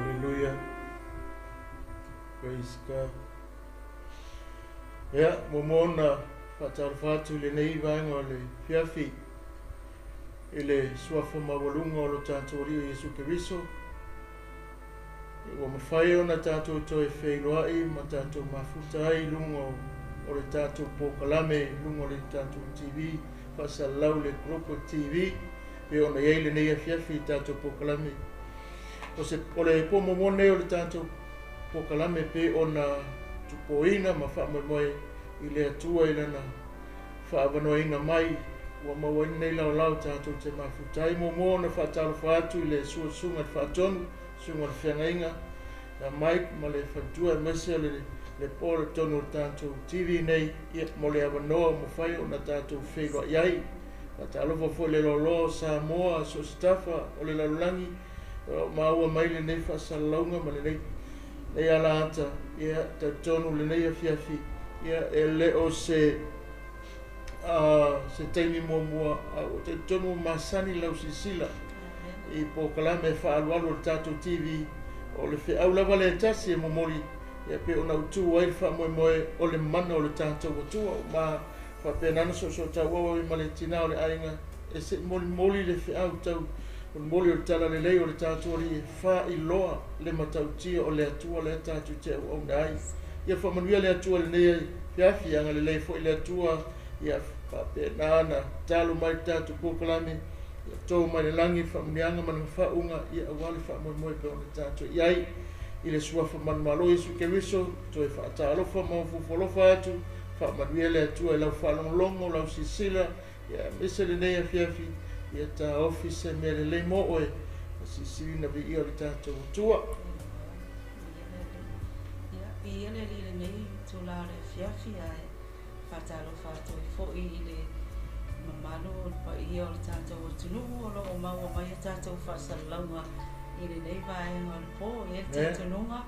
Hallelujah. Praise God. Ia, muamua ona faatalofa atu i lenei vaega o le afiafi i le suafa maualuga o lo tatou Alii o Iesu Keriso. Ua mafai ona tatou toe feiloai ma tatou mafuta ai i luga o le tatou polokalame, i luga o le tatou TV faasalalau, le Global TV, pei ona i ai lenei afiafi i tatou polokalame. O se o le po muamua lenei o le tatou polokalame pei ona tupoina ma faamoemoe i le Atua i Lana faaavanoaina mai ua maua ai lenei laolao tatou te mafuta ai. Muamua ona faatalofa atu i le susuga i le Faatonu, susuga i le Feagaiga ia Mike ma le faletua, aemaise o le po le tonu o le tatou TV nei, ia, mo le avanoa ua mafai ona tatou feiloai ai. Faatalofa foi i le loaloa o Samoa, so o se tafa o le lalolagi o lo o maua mai lenei faasalalauga ma lenei alaata. Ia, talitonu lenei afiafi, ia, e le o se se taimi muamua, a ua talitonu ua masani lau silasila i polokalame faaalualu o le tatou TV. O le feau lava lea e tasi e momoli, ia, pei ona utu ai le faamoemoe o le mana o le tatou Atua ma faapena ona soosoo ai ma le tina o le aiga e se i molimoli le feau tau molimoli o le talalelei o le tatou Alii e faailoa le matautia o le Atua lea tatou te auauna ai. Ia faamanuia le Atua lenei afiafi, agalelei foi le Atua, ia faapena ona talo mai le tatou polokalame, ia to mai le lagi le faamanuiaga ma le faauuga, ia, aua le faamoemoe pei ona tatou i ai i le suafa manumalo Iesu Keriso. Toe faatalofa ma ofoofo atu, faamanuia le Atua i lau faalogologo, lau silasila, ia, aemaise lenei afiafi, ia taofi se mea lelei mo oe, silisili na viia o le tatou Atua. Ia, viia le Alii i lenei itula o le afiafi, ae faatalofa atu ai foi i le mamalu o le paia o le tatou atunuu o lo o maua mai a tatou faasalalauga i lenei vaega o le po. E i ai le talitonuga,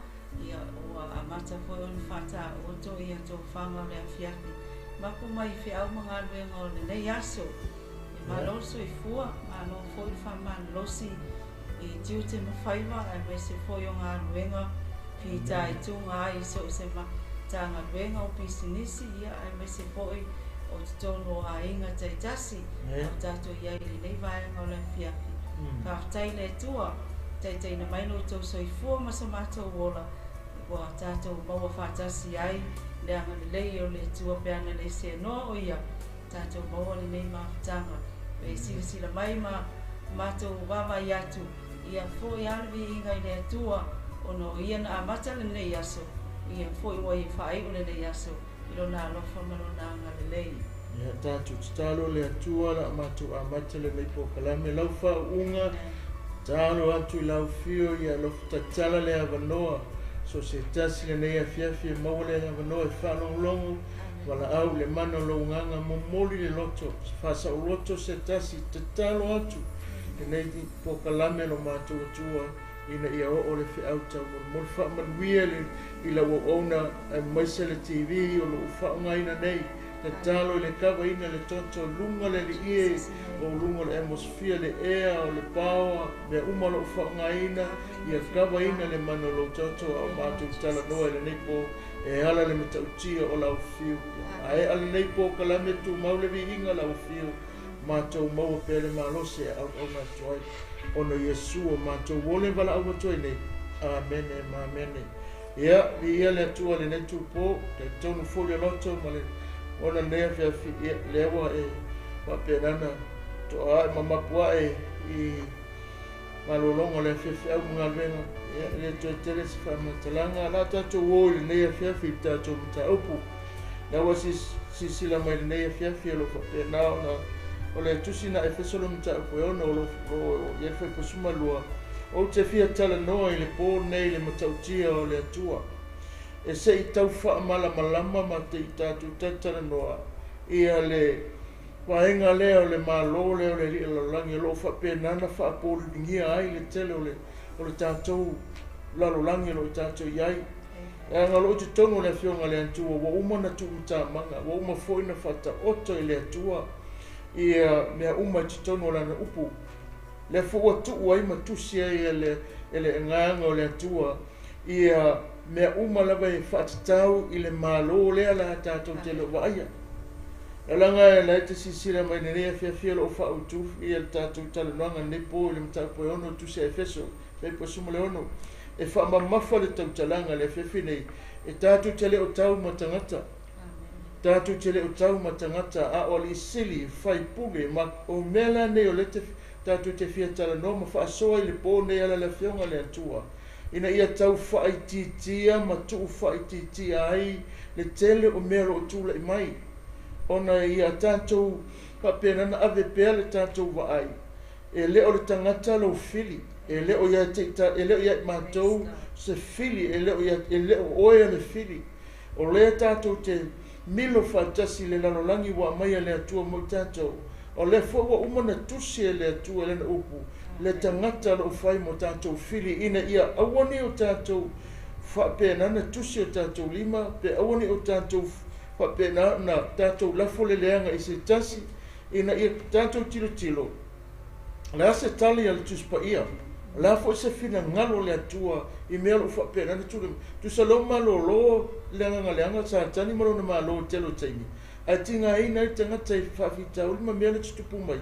ia, ua amata foi ona faataoto ia tofaga o le afiafi mapu mai i feau ma galuega o lenei aso. E malo le soifua, malo foi le faamalolosi i tiute ma faiva, aemaise foi o galuega fitaituga ai i so o se Matagaluega o pisinisi, ia, aemaise foi o totonu o aiga taitasi o tatou i ai i lenei vaega o le afiafi. Faafetai i le Atua, taitaiina mai lo outou soifua ma so matou ola, ua tatou maua faatasi ai le agalelei o le Atua pe ana le seanoa o ia tatou maua lenei mafutaga. E silasila mai ma matou vaavaai atu, ia foi lava le viiga i le Atua, ona o ia na amata lenei aso, ia foi ua ia faaiu lenei aso i lona alofa ma lona agalelei. Ia, tatou tatalo le Atua la matou amata lenei polokalame lau faauuga, tatalo atu i lau afio, ia alofa tatala le avanoa so se tasi lenei afiafi e maua le avanoa e faalogologo, valaau le mana o lou agaga, momoli le loto faasaoloto se tasi. Tatalo atu lenei polokalame lo matou Atua ina ia oo le feau taumolimoli. Faamanuia i lau auauna, aemaise le TV o lou faaaogaina nei. Tatalo i le kavaina le toto luga le alii o luga o le atmosphere, le air o le power, mea uma lou faaaogaina, ia kavaina le mana o lou toto a o matou talanoa i lenei po e ala le matautia o lau fiu. Ae a lenei polokalame, tumau le viiga lau fiu, matou maua pea le malosi e auauna atu ai, ona Iesu o matou ole valaau atu ai nei. Amene ma amene. Ia, viia le Atua lenei tupo, talitonu foi le loto ma le ona lenei afiafi, ia, lea ua e faapena na toa ae ma mapu ae i malologa o le afiafi au ma galuega. Ia, e le toe tele se faamatalaga la tatou o i lenei afiafi i le tatou mataupu. La ua silasila mai lenei afiafi o lo o faapena ona o le tusi na Efeso le mataupu e 6 o lo o i ai le fuaiupu 12. Ou te fia talanoa i le po nei i le matautia o le Atua. E se i tau faamalamalama ma te i tatou talatalanoa ia le vaega lea o le malo lea o le alii o le lalolagi o lo o faapena ona faapoliligia ai le tele o le tatou lalolagi o lo o tatou i ai. Leaga o lo o i totonu o le Afioga a le Atua ua uma ona tuumatamaga, ua uma foi ona faataoto i le Atua ia mea uma i totonu o Lana upu. Lea foi ua tuu ai ma tusi ai e le e le Agaga o le Atua ia mea uma lava e faatatau i le Malo lea la tatou te le o vaaia. Leaga e la e te silasila mai lenei afiafi o lo o faautu ia le tatou talanoaga lenei po i le mataupu e 6 Tusi a Efeso, fuaiupu 16, e faamamafa le tautalaga i le afiafi nei, e tatou te le o tau ma tagata. Tatou te le o tau ma tagata, a o alii sili, faipule, ma o mea la nei o lea te, tatou te fia talanoa ma faasoa i le po nei ala le Afioga a le Atua, ina ia tau faaitiitia ma tuu faaitiitia ai le tele o mea o lo o tulai mai, ona ia tatou faapena ona ave pea le tatou vaai, e le o le tagata lou fili, e le o ia te e le o ia i matou se fili, e le o ia, e le o oe le fili. O lea tatou te milo faatasi i le lalolagi ua aumaia e le Atua mo i tatou. O lea foi ua uma ona tusi e le Atua i Lana upu, le tagata o lo o fai mo tatou fili, ina ia aua ne i o tatou faapena ona tusi o tatou lima, pe aua ne i o tatou faapena ona tatou lafo le leaga i se tasi, ina ia tatou tilotilo, o le a se tali a le Tusi Paia, o le a foi se finagalo o le Atua i mea o lo o faapena ona tulai mai. Tusa loa malolo le agaga leaga o Satani ma lona malo i le tele o taimi, ae tigaina ai le tagata i faafitauli ma mea na tutupu mai,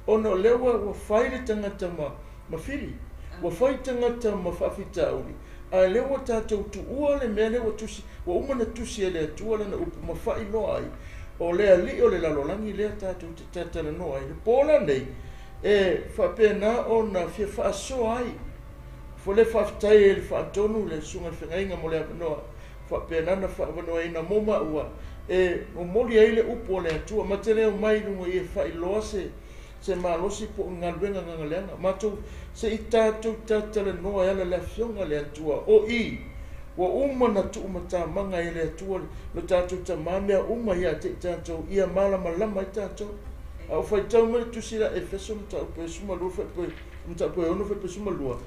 ona o lea ua fai le tagata ma fili, ua fai le tagata ma faafitauli, a lea ua tatou tuua le mea lea ua tusi, ua uma ona tusi e le Atua lana upu ma faailoa ai, o le alii o le lalolagi lea tatou te talatalanoa ai. Le po lenei e faapena ona fia faasoa ai. Fo le faafetai e le faatonu le susuga i le feagaiga mo le avanoa faapena ona faaavanoaina mo maua e momoli ai le upu a le Atua ma te le omai i luga i e faailoa se malosi po o galuega gagaleaga. Matou se i tatou talatalanoa e ala le Afioga a le Atua o i ua uma na tuumatamaga e le Atua lo tatou tamā mea uma ia te i tatou ia malamalama ai tatou. A o faitau mai le tusi la Efeso mataupu e 12 fuaiupu mataupu e 6 fuaiupu 12,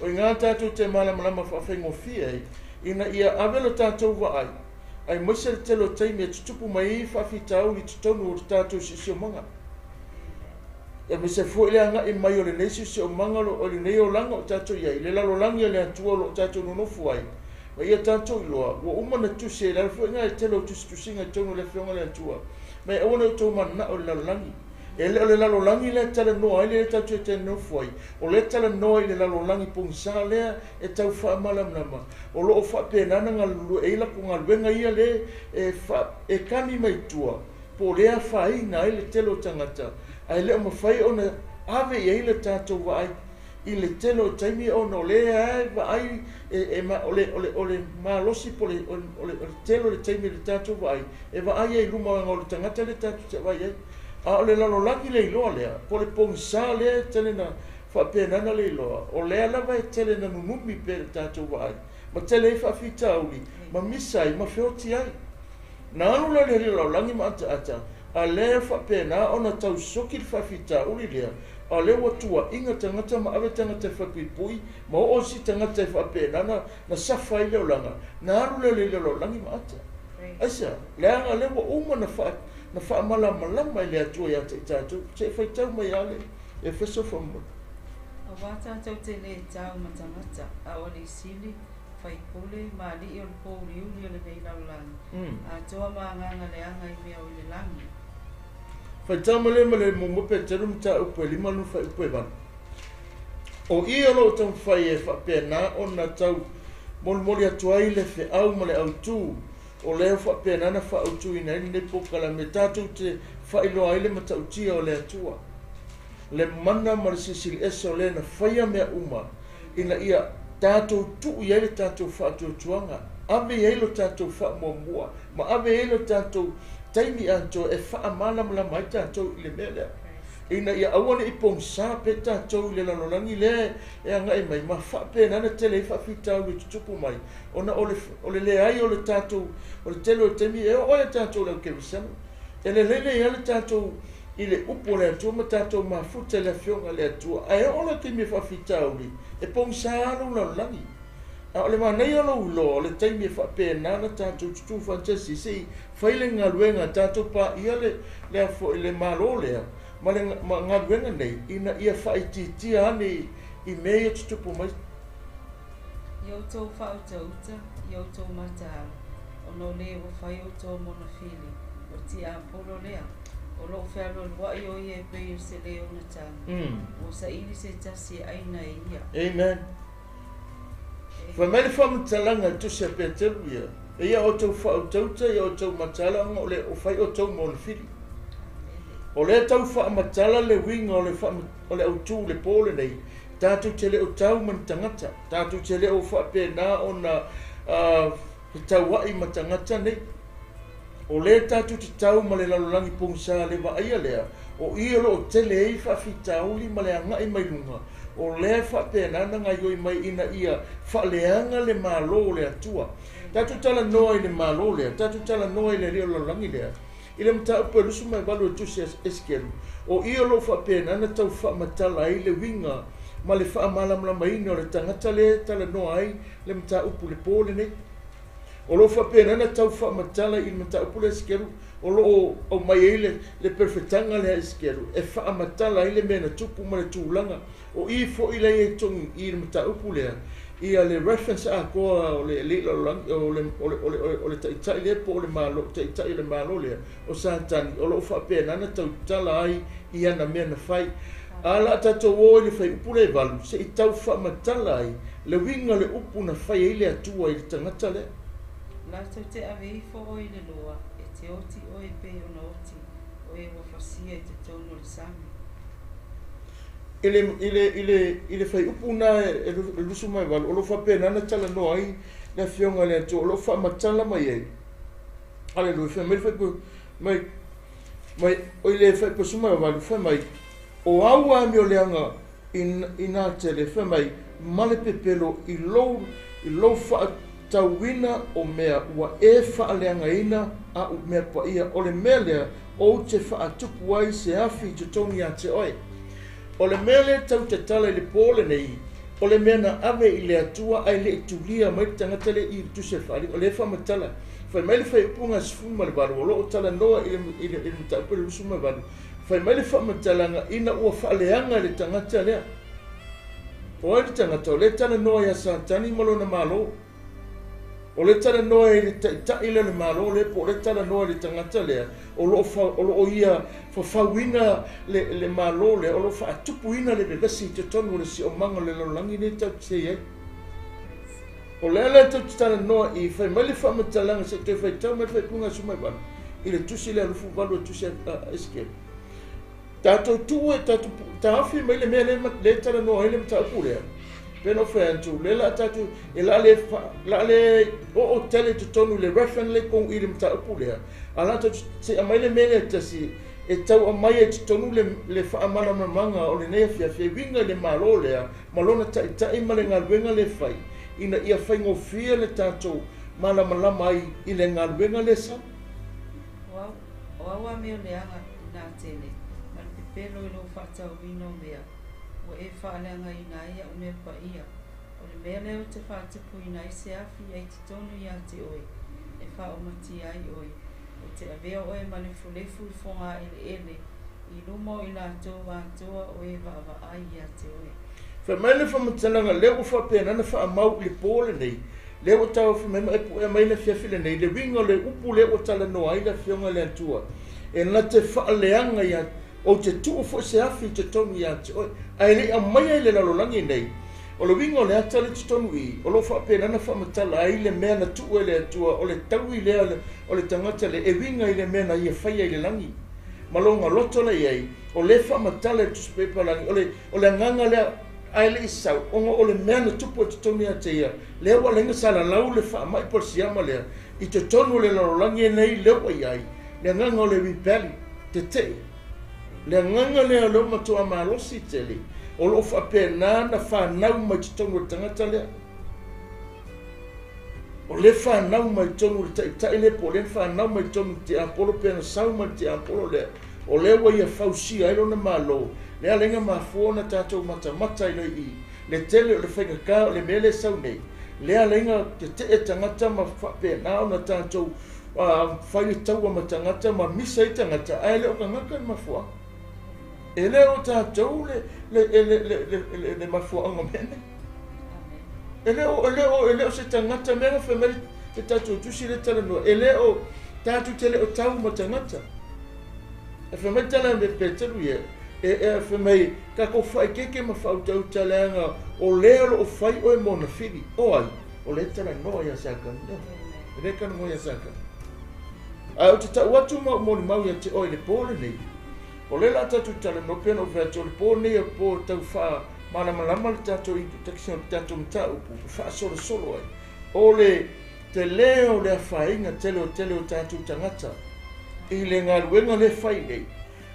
o i gā tatou te malamalama faafaigofie ai ina ia ave lo tatou vaai aemaise le tele o taimi e tutupu mai ai faafitauli i totonu o le tatou siosiomaga. Aemaise foi le agai mai o lenei siosiomaga o lenei olaga o tatou i ai, le lalolagi a le Atua o lo o tatou nonofo ai, ma ia tatou iloa, ua uma ona tusi ai, le ala foi lena e tele o tusitusiga i totonu o le Afioga a le Atua, ma e aua ne i outou mananao i le lalolagi. E le o le lalolagi lea e talanoa ai, lea tatou te nonofo ai, o lea e talanoa i le lalolagi pogisa lea e tau faamalamalama, o lo o faapena ona galulue ai latou galuega ia lea e kami mai tua, po o lea afaina ai le tele o tagata, ae le o mafai ona ave i ai le tatou vaai i le tele o taimi, ona o lea e vaai o le malosi po o le tele o le taimi i le tatou vaai, e vaai ai i luma o le tagata lea tatou te vaai ai. A o le lalolagi le iloa lea, po o le pogisa lea e tele na faapena na le iloa, o lea lava e tele na nunumi pea le tatou vaai, ma tele ai faafitauli, ma misa ai, ma feoti ai. Na alu la le lalolagi ma ataata, a lea faapena ona tau soki le faafitauli lea, a lea ua tuuaiga tagata ma ave tagata e falepuipui, ma oo isi tagata e faapena na safa ai le olaga, na alu lea le lalolagi ma ata. Aisea, leaga lea ua uma na faamalamalama e le Atua ia te i tatou, se i faitau mai lava le Efeso faamolemole. Aua tatou te le tau ma tagata, a o alii sili, faipule, ma alii o le pouliuli o lenei lalolagi, atoa ma agaga leaga i mea o i le lagi. Faitau mai lea ma le muamua Peteru mataupu e 5 lona fuaiupu e 8. O i o lo o taumafai e faapena ona tau molimoli atu ai le feau ma le autū, o lea faapena na faautuina ai lenei polokalame tatou te faailoa ai le matautia o le Atua, le mana ma le silisili ese o lea na faia mea uma, ina ia tatou tuu i ai le tatou faatuatuaga, ave i ai lo tatou faamuamua, ma ave i ai lo tatou taimi atoa e faamalamalama ai tatou i le mea lea, ina ia aua ne i pogisa pea tatou i le lalolagi lea e agai mai, ma faapena na tele ai faafitauli e tutupu mai, ona o le leai o le tatou, o le tele o le taimi e oo ai tatou i le aukerisiano, e lelei lelei lava le tatou i le upu o le Atua ma tatou mafuta i le Afioga a le Atua, ae oo le taimi e faafitauli, e pogisa lou lalolagi. A o le manaia o lou iloa o le taimi e faapena na tatou tutū faatasi, se i fai le galuega, tatou paia le foi le malo lea, ma le ma galuega nei, ina ia faaitiitia ane i mea ia tutupu mai. Ia outou faautauta, ia outou mataala, ona o le ua fai outou ma ona fili, o le tiapolo lea, o lo o fealualuai o ia e pei o se leo na taga, ua saili se tasi e aina e ia. Amen. Fai mai le faamatalaga i le tusi a Peteru ia, E ia outou faautauta, ia outou mataala ona o le o fai outou ma ona fili. O lea tau faamatala le uiga o le o le autū i le pō lenei, tatou te le o tau ma ni tagata, tatou te le o faapena ona fetauai ma tagata nei. O lea tatou te tau ma le lalolagi pogisa le vaaia lea, o i o lo o tele ai faafitauli ma le agai mai luga, o lea e faapena ona gaoioi mai ina ia faaleaga le Malo o le Atua. Tatou talanoa i le Malo lea, tatou talanoa i le Alii o le lalolagi lea, i le mataupu e 28 o le Tusi a Esekielu, o i o lo o faapena ona tau faamatala ai le uiga ma le faamalamalamaina o le tagata lea e talanoa ai le mataupu i le pō lenei. O lo o faapena ona tau faamatala i le mataupu lea a Esekielu, o lo o aumai ai le, le perofetaga lea a Esekielu e faamatala ai le mea na tupu ma le tulaga. O i foi la e i ai totonu i i le mataupu lea, ia le reference atoa o le alii lalolagi, o le, o le, o le, o le taitai lea po o le Malo, taitai o le Malo lea, o Satani, o lo o faapena ona tautala ai i ana mea na fai. A o le a tatou o i le fuaiupu lea e 8, se i tau faamatala ai le uiga o le upu na fai ai le Atua i le tagata lea. Latou te ave ifo oe i le loa, e te oti oe e pei ona oti o e ua fasia i totonu o le sami. I le, i le, i le, i le fuaiupu lena e 28, o lo o faapena ona talanoa ai le Afioga i le Atua, o lo o faamatala mai ai. Aleluia, fai mai le fuaiupu, mai, mai, o i le fuaiupu 18, fai mai, O au amioleaga i nā tele, fai mai, ma le pepelo i lou, i lou faatauina o mea ua e faaleagaina a'u mea paia, o le mea lea ou te faatupu ai se afi i totonu iā te oe. O le mea lea tau tatala i le pō lenei, o le mea na ave i le Atua ae le i tulia mai le tagata lea i le tusi a le faaaliga, o lea e faamatala. Fai mai le fuaiupu 18, o lo o talanoa i le, i le, i le mataupu i le 28, Fai mai le faamatalaga ina ua faaleaga e le tagata lea. O ai le tagata? O lea e talanoa ia Satani ma lona malo. O lea e talanoa i le taitai lea o le malo lea po o lea e talanoa i le tagata lea o lo o, o lo o ia fafauina le, le malo lea, o lo o faatupuina le vevesi i totonu o le siomaga o le lalolagi nei tatou te i ai. O le ala e tou te talanoa i, fai mai le faamatalaga se i toe faitau mai le faaipuga 18 i le tusi lea 28 o le tusi a Esekiele. Tatou tuu e tatou taofi mai le mea lea lea e talanoa ai le mataupu lea. Pei ona ou fai atu, lea la tatou e la le la le oo tele i totonu i le reference le kong i le mataupu lea. A la tatou se i aumai le mea lea tasi e tau aumai ai i totonu le le faamalamalamaga o lenei afiafi e uiga i le Malo lea ma lona taitai ma le galuega lea e fai, ina ia faigofie le tatou malamalama ai i le galuega lea sau. O au a mea o leaga i nā tele, ma le pepelo i lou faatauina o mea, ua e faaleagaina ai a'u mea paia. O le mea lea ou te faatupuina ai se afi ai totonu iā te oe, e faaomatia ai oe. Ou te avea oe ma lefulefu i fogaeleele i luma o i latou atoa o e vaavaai iā te oe. Fai mai le faamatalaga, lea ua faapena ona faamau i le pō lenei, lea ua taofi mai ma e puea mai le afiafi lenei, le uiga o le upu lea ua talanoa ai le Afioga i le Atua, e na te faaleaga ia, ou te tuu foi se afi i totonu ia te oe, ae le i aumaia i le lalolagi nei. O le uiga o le ata lea i totonu i i, o lo o faapena ona faamatala ai le mea na tuu e le Atua, o le taui lea o le tagata lea, e uiga i le mea na ia faia i le lagi. Ma lona loto la i ai, o lea e faamatala i le Tusi Paia Palagi, o le, o le agaga lea, ae le i sau, ona o le mea na tupu ai totonu ia te ia, lea ua laina salalau le faamai po o le siama lea, i totonu o le lalolagi lenei lea ua i ai, le agaga o le rebellion, tetee. Le agaga lea o lea ua matua malosi tele, o lo o faapena ona fanau mai totonu o le tagata lea. O lea fanau mai totonu o le taitai lea po o lea fanau mai totonu i le tiapolo pe na sau mai le tiapolo lea, o lea ua ia fausia ai lona Malo, lea ala ai na mafua ona tatou matamata i le i le tele o le faigata o le mea lea e sau nei, lea ala ai na tetee tagata ma faapena ona tatou fai le taua ma tagata ma misa ai tagata, ae le o tagata le mafuaaga. E le o tatou le, le, le, le, le, le, le mafuaaga o mea nei. E le o, e le o, e le o se tagata mea na fai mai le tatou tusi le talanoa. E le o, tatou te le o tau ma tagata. E fai mai tala me Peteru ia, e, e fai mai, takou faaeteete ma faautauta leaga o lea o lo o fai oe mo na fili. O ai? O lea talanoa ia Satani. E le talanoa ia Satani. Ae ou te tau atu ma ou molimau ia te oe i le po lenei, o lea o le a tatou talanoa pei ona ou fai atu, o le po lenei o le po e tau faamalamalama le tatou introduction o le tatou mataupu e faasolosolo ai. O le tele o le afaina tele o tele o tatou tagata i le galuega lea e fai nei,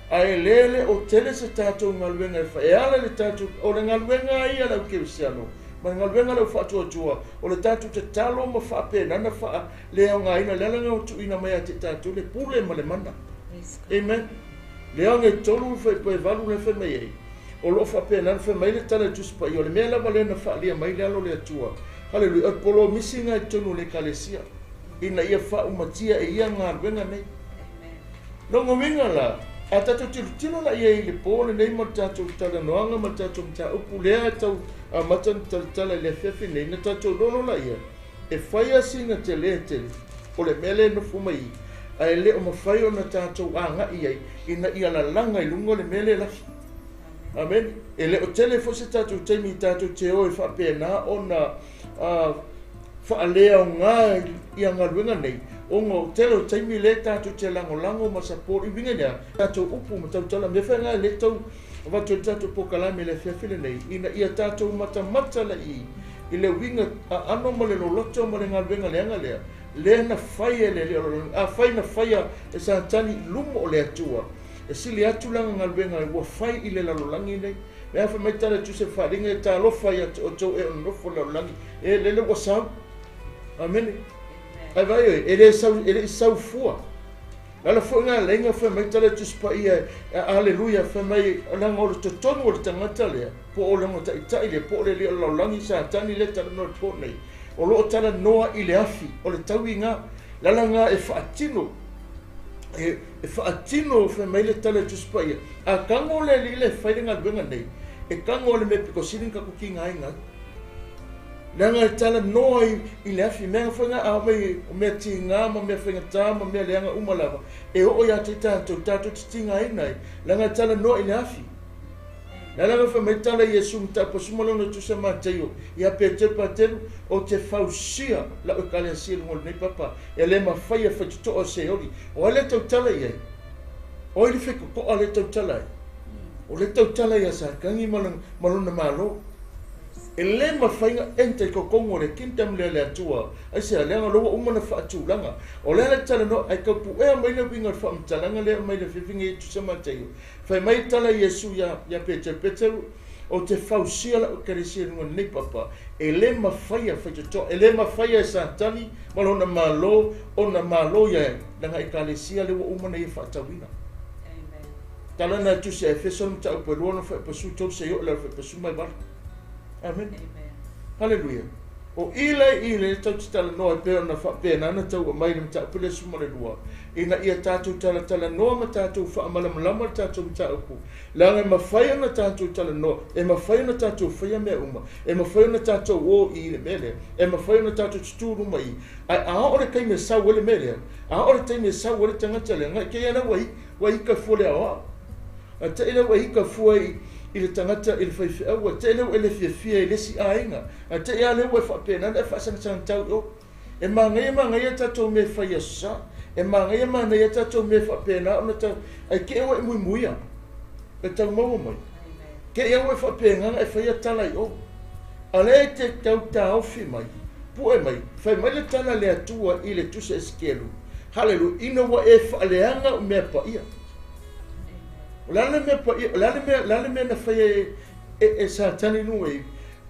ae le le o tele se tatou galuega e fai. E ala i le tatou, o le galuega ia a le au kerisiano, ma le galuega a le au faatuatua, o le tatou tatalo ma faapenana faaleaogaina le ala na o tuuina mai ia te tatou le pule ma le mana. Amen. Leaga e 3 fai 8 le fai mai ai. O lo o faapena fai mai le tala i Tusi Paia, o le mea lava lea na faaalia mai le alo o le Atua. Haleluia. O le polomisi i totonu o le ekalesia, ina ia faaumatia e ia galuega nei. Lona uiga la, a tatou tilotilo la i ai i le po lenei ma le tatou talanoaga ma le tatou mataupu lea e tau amata ona talatala i le afiafi nei, na tatou lolo la ia, e fai asiga tele tele o le mea lea e nofo mai i, ae le o mafai ona tatou agai ai ina ia lalaga i luga o le mea lea e lafi. Amen. E le o tele foi se tatou taimi tatou te o e faapena ona faaleaoga ia galuega nei, ona o tele o taimi lea tatou te lagolago ma support i uiga lea, tatou upu ma tautala mea fai ngā le tau avatu le tatou pokalame le afiafi lenei, ina ia tatou matamata la i le uiga aano ma le loloto ma le galuega leaga lea, lea na fai e le alii o a fai na faia e Satani i luma o le Atua, e sili atu lana galuega ua fai i le lalolagi nei. Mea fai mai tala tusi faaaliga e talofa ia te outou e o nofo le lalolagi, e lele ua sau. Amene. Ai vai oi, e le sau, e le i sau fua. Lala foi ngā leinga fai mai tala tusi paia, aleluia, fai mai langa o le totonu o le tagata lea, po o langa taitai lea, po o le alii o le lalolagi Satani lea talanoa i le po nei. O lo o talanoa i le afi, o le tauiga, lala ngā e faatino, e faatino fai mai le tala tusi paia. A kango le alii le fai le galuega nei, e kango le mea piko sili ka kuki ngai ngai. Leaga e talanoa i le afi, mea fai ngā a mai o mea tinga ma mea faigata ma mea leaga uma lava. E oo ia te tatou, tatou te tigaina ai. Leaga e talanoa i le afi. Leaga fai mai tala Iesu matapu suma lona tusa Mateio, ia Peteru Patelu, o te fausia lau ekalesia i luga o lenei papa, e le mafai e faitotoa o seoli. O ai le tautala i ai? O ai le faitotoa le tautala ai? O le tautala ia Satani ma lona malo. E le mafai na enter i totonu o le kingdom lea le Atua. Ai se leaga loa uma na faatulaga. O lea le talanoa ai tau puea mai le uiga o le faamatalaga lea mai le fiafiga i Tusa Mateio. Fai mai tala Iesu ia Peteru, Peteru, o te fausia lau ekalesia i luga o lenei papa, e le mafai e faitotoa, e le mafai e Satani ma lona malo, ona malo ia lana ekalesia le ua uma na ia faatauina. Tala na tusi a Efeso le mataupu e 2 na fai pasu 3 se o le fai pasu mai 8. Amen. Haleluia. O ile i le tau te talanoa e pei ona faapena na tau mai le mataupu le suma le 2. Ina ia tatou talatalanoa ma tatou faamalamalama le tatou mataupu. Leaga e mafai ona tatou talanoa, e mafai ona tatou faia mea uma, e mafai ona tatou o i le mea lea, e mafai ona tatou tutulu mai. Ai a o le taimi e sau ai le mea lea, a o le taimi e sau ai le tagata lea, ngai ke ia na wai ika fua le aoao. A te ile wai ika fua i le tagata i le faifeau, a te ile ua e le fiafia i le isi aiga, a te ia le ua e faapena e faasagasagantau i o. E magaia magaia tatou mea fai aso sa, e magaia manaia tatou mea faapena ona tau, ai ke ua e muimuia, e tau maua mai. Ke ia ua e faapena e faia tala i o. A le te tau taofi mai, pue mai, fai mai le tala le Atua i le tusi Esekielu. Haleluia, ina ua e faaleaga o mea paia. O le ale mea paia, o le ale mea na fai e Satani luga i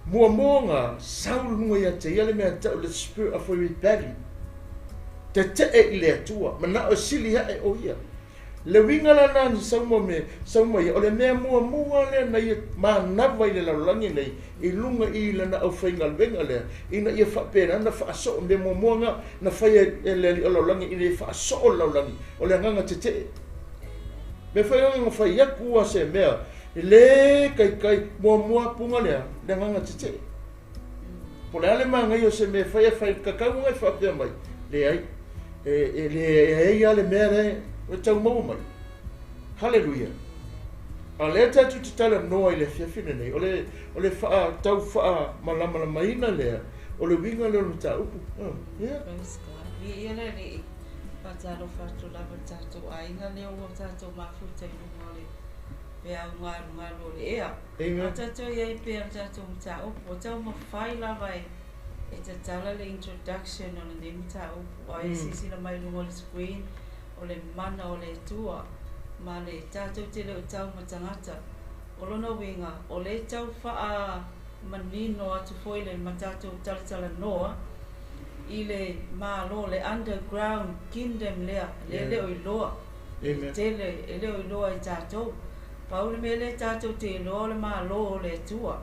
muamua sau luga ia te ia le mea tau le spirit of rebellion. Te te e i le Atua, mana o sili hae o ia. Le uiga la na ni sau mo me, sau mai, o le mea muamua lea na ia manava i le lalolagi nei, i luga i lana aufaigaluega lea, ina ia faapena na faasoo mea muamua na fai e le alii o lalolagi, ina ia faasoo le lalolagi, o le agaga tetee. Me fai o fai aku a se mea, le kaikai muamua punga lea, le agaga tetee. Po le ale manaia o se mea e fai e fai kakauga e faapea mai, leai, e leai lava le mea lea e tau maua mai. Haleluia. A o lea tatou te talanoa i le afiafi lenei, o le tau faamalamalamaina lea o le uiga lea o le mataupu. Yeah. Praise God. Viia le Alii. Faatalofa atu lava i le tatou aiga lea ua tatou mafuta i luga o le peau galugalu o le ea. Amen. A tatou i ai pea i le tatou mataupu, ua taumafai lava e tatala le introduction o lenei mataupu, ae silasila mai i luga o le screen o le mana o le Atua ma le tatou te le o tau ma tagata. O lona uiga, o lea e tau faamanino atu foi le ma tatou talatalanoa i le Malo, le underground kingdom lea, lea e le o iloa. Amen. Tele e le o iloa e tatou. Pau le mea lea tatou te iloa o le Malo o le Atua.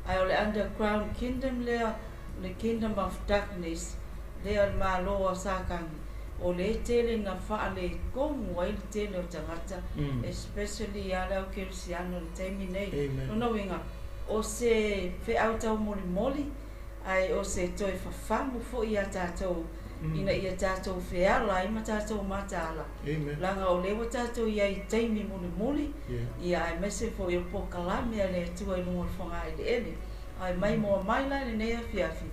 Ae o le underground kingdom lea, le kingdom of darkness, lea o le Malo a Satani, o lea e tele na faaletonu ai le tele o tagata, especially ia le au kerisiano i le taimi nei. Amen. Lona uiga, o se feau taumolimoli, ae o se toe fafagu foi ia tatou, ina ia tatou feala ai ma tatou mataala. Amen. Leaga o lea ua tatou i ai i taimi mulimuli, Yeah. ia aemaise foi o le polokalame a le Atua i luga o le fogaeleele. Ae maimoa mai la i lenei afiafi,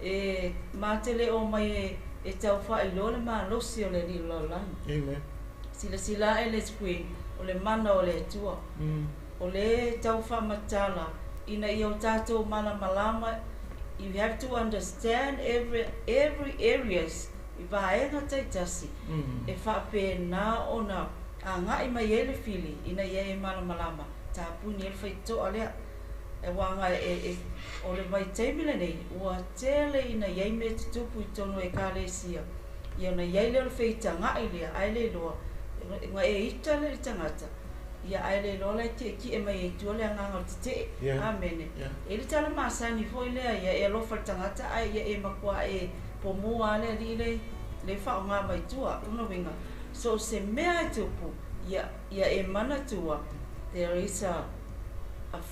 e matele o mai e tau faailoa le malosi o le Alii o le lalolagi. Amen. Silasila ae le screen, o le mana o le Atua. O lea e tau faamatala ina ia o tatou malamalama. You have to understand every areas i vaega taitasi e faapena ona agai mai ai le fili ina ia e malamalama tapuni ai le faitotoa lea. E uaga o le vaitaimi lenei ua tele ina iai mea tutupu i totonu o ekalesia, ia ona iai lea o le feitagai lea ae le iloa na e ita le tagata, ia ae le iloa la e tietie mai ai tua le agaga o le tetee. Yeah. Amene. Yeah. E le tala masani foi lea, ia e alofa le tagata ae ia e matua e pomua le alii le faaaoga mai tua. Lona uiga, so o se mea e tupu, ia e manatua, there is a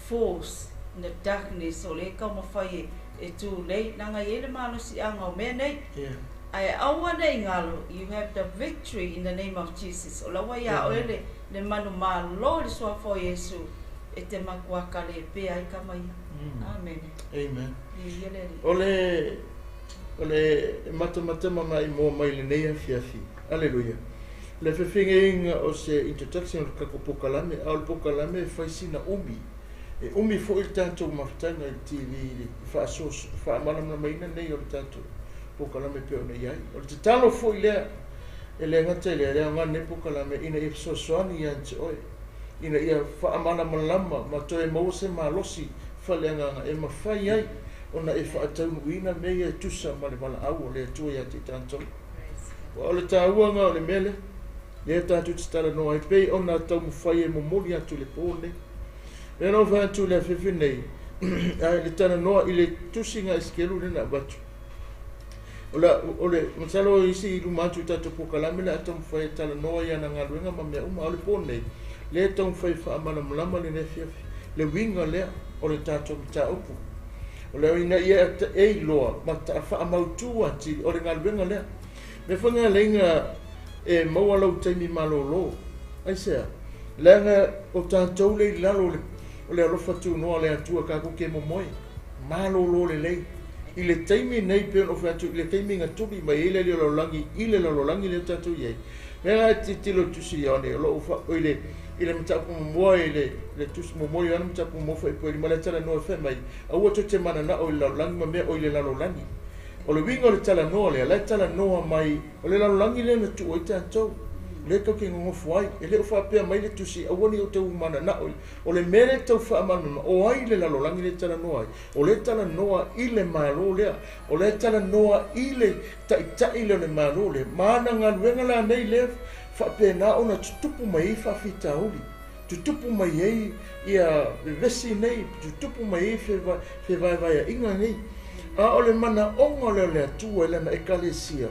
force in the darkness o le taumafai e tulei, leaga e i ai le malosiaga o mea nei. Yeah. Ae aua nei galo, you have the victory in the name of Jesus. O la ua ia oe le manumalo i le suafa o Iesu e te matua kalepea ai kama ia. Amen. Amen. Viia le Alii. O le matamatama mai moa mai lenei afiafi. Aleluia. Le fefegeiga o se introduction o le tatou polokalame, a o le polokalame e fai sina umi. E umi foi le tatou mafutaga i le TV i le faamalamalamaina nei o le tatou polokalame pei ona i ai. O le tatalo foi lea, e le gata i lea, le aoga lenei polokalame ina ia fesoasoani ia te oe, ina ia faamalamalama ma toe maua se malosi faaleagaga e mafai ai ona e faataunuuina mea ia e tusa ma le valaau o le Atua ia te i tatou. Praise God. Ua o le tauaga o le mea lea, lea tatou te talanoa ai pei ona taumafai e momoli atu i le po lenei. Lea na ou fai atu i le afiafi nei, ae le talanoa i le tusiga Esekielu lea na avatu. O le masalo isi i luma atu i tatou polokalame le a taumafai e talanoa i ana galuega ma mea uma. A o le po nei, lea e taumafai e faamalamalama lenei afiafi, le uiga lea o le tatou mataupu. O le ina ia e iloa ma faamautu atili o le galuega lea. Mea foi galeiga e maua lau taimi malolo. Aisea? Leaga o tatou le i lalo o le alofa tunoa o le Atua tatou te momoe. Malolo lelei. I le taimi nei pei ona ou fai atu i le taimi na tuli mai ai le alii o le lalolagi i le lalolagi lea tatou i ai. Mea e tilotilo i le tusi Ioane o lo o i le mataupu muamua i le tusi muamua Ioane mataupu muamua fuaiupu 5 le talanoa e fai mai aua tou te mananao i le lalolagi ma mea o i le lalolagi. O le uiga o le talanoa lea, la e talanoa mai o le lalolagi lea na tuu ai tatou. Lea tou te nonofo ai. E le o faapea mai le tusi aua ne i outou mananao. O le mea lea tau faamalamalama, o ai le lalolagi lea e talanoa ai? O lea e talanoa i le Malo lea. O lea e talanoa i le taitai lea o le Malo lea. Ma ana galuega la nei lea faapena ona tutupu mai ai faafitauli. Tutupu mai ai ia vevesi nei, tutupu mai ai fevaevaeaiga nei. A o le manaoga lea o le Atua i lana ekalesia,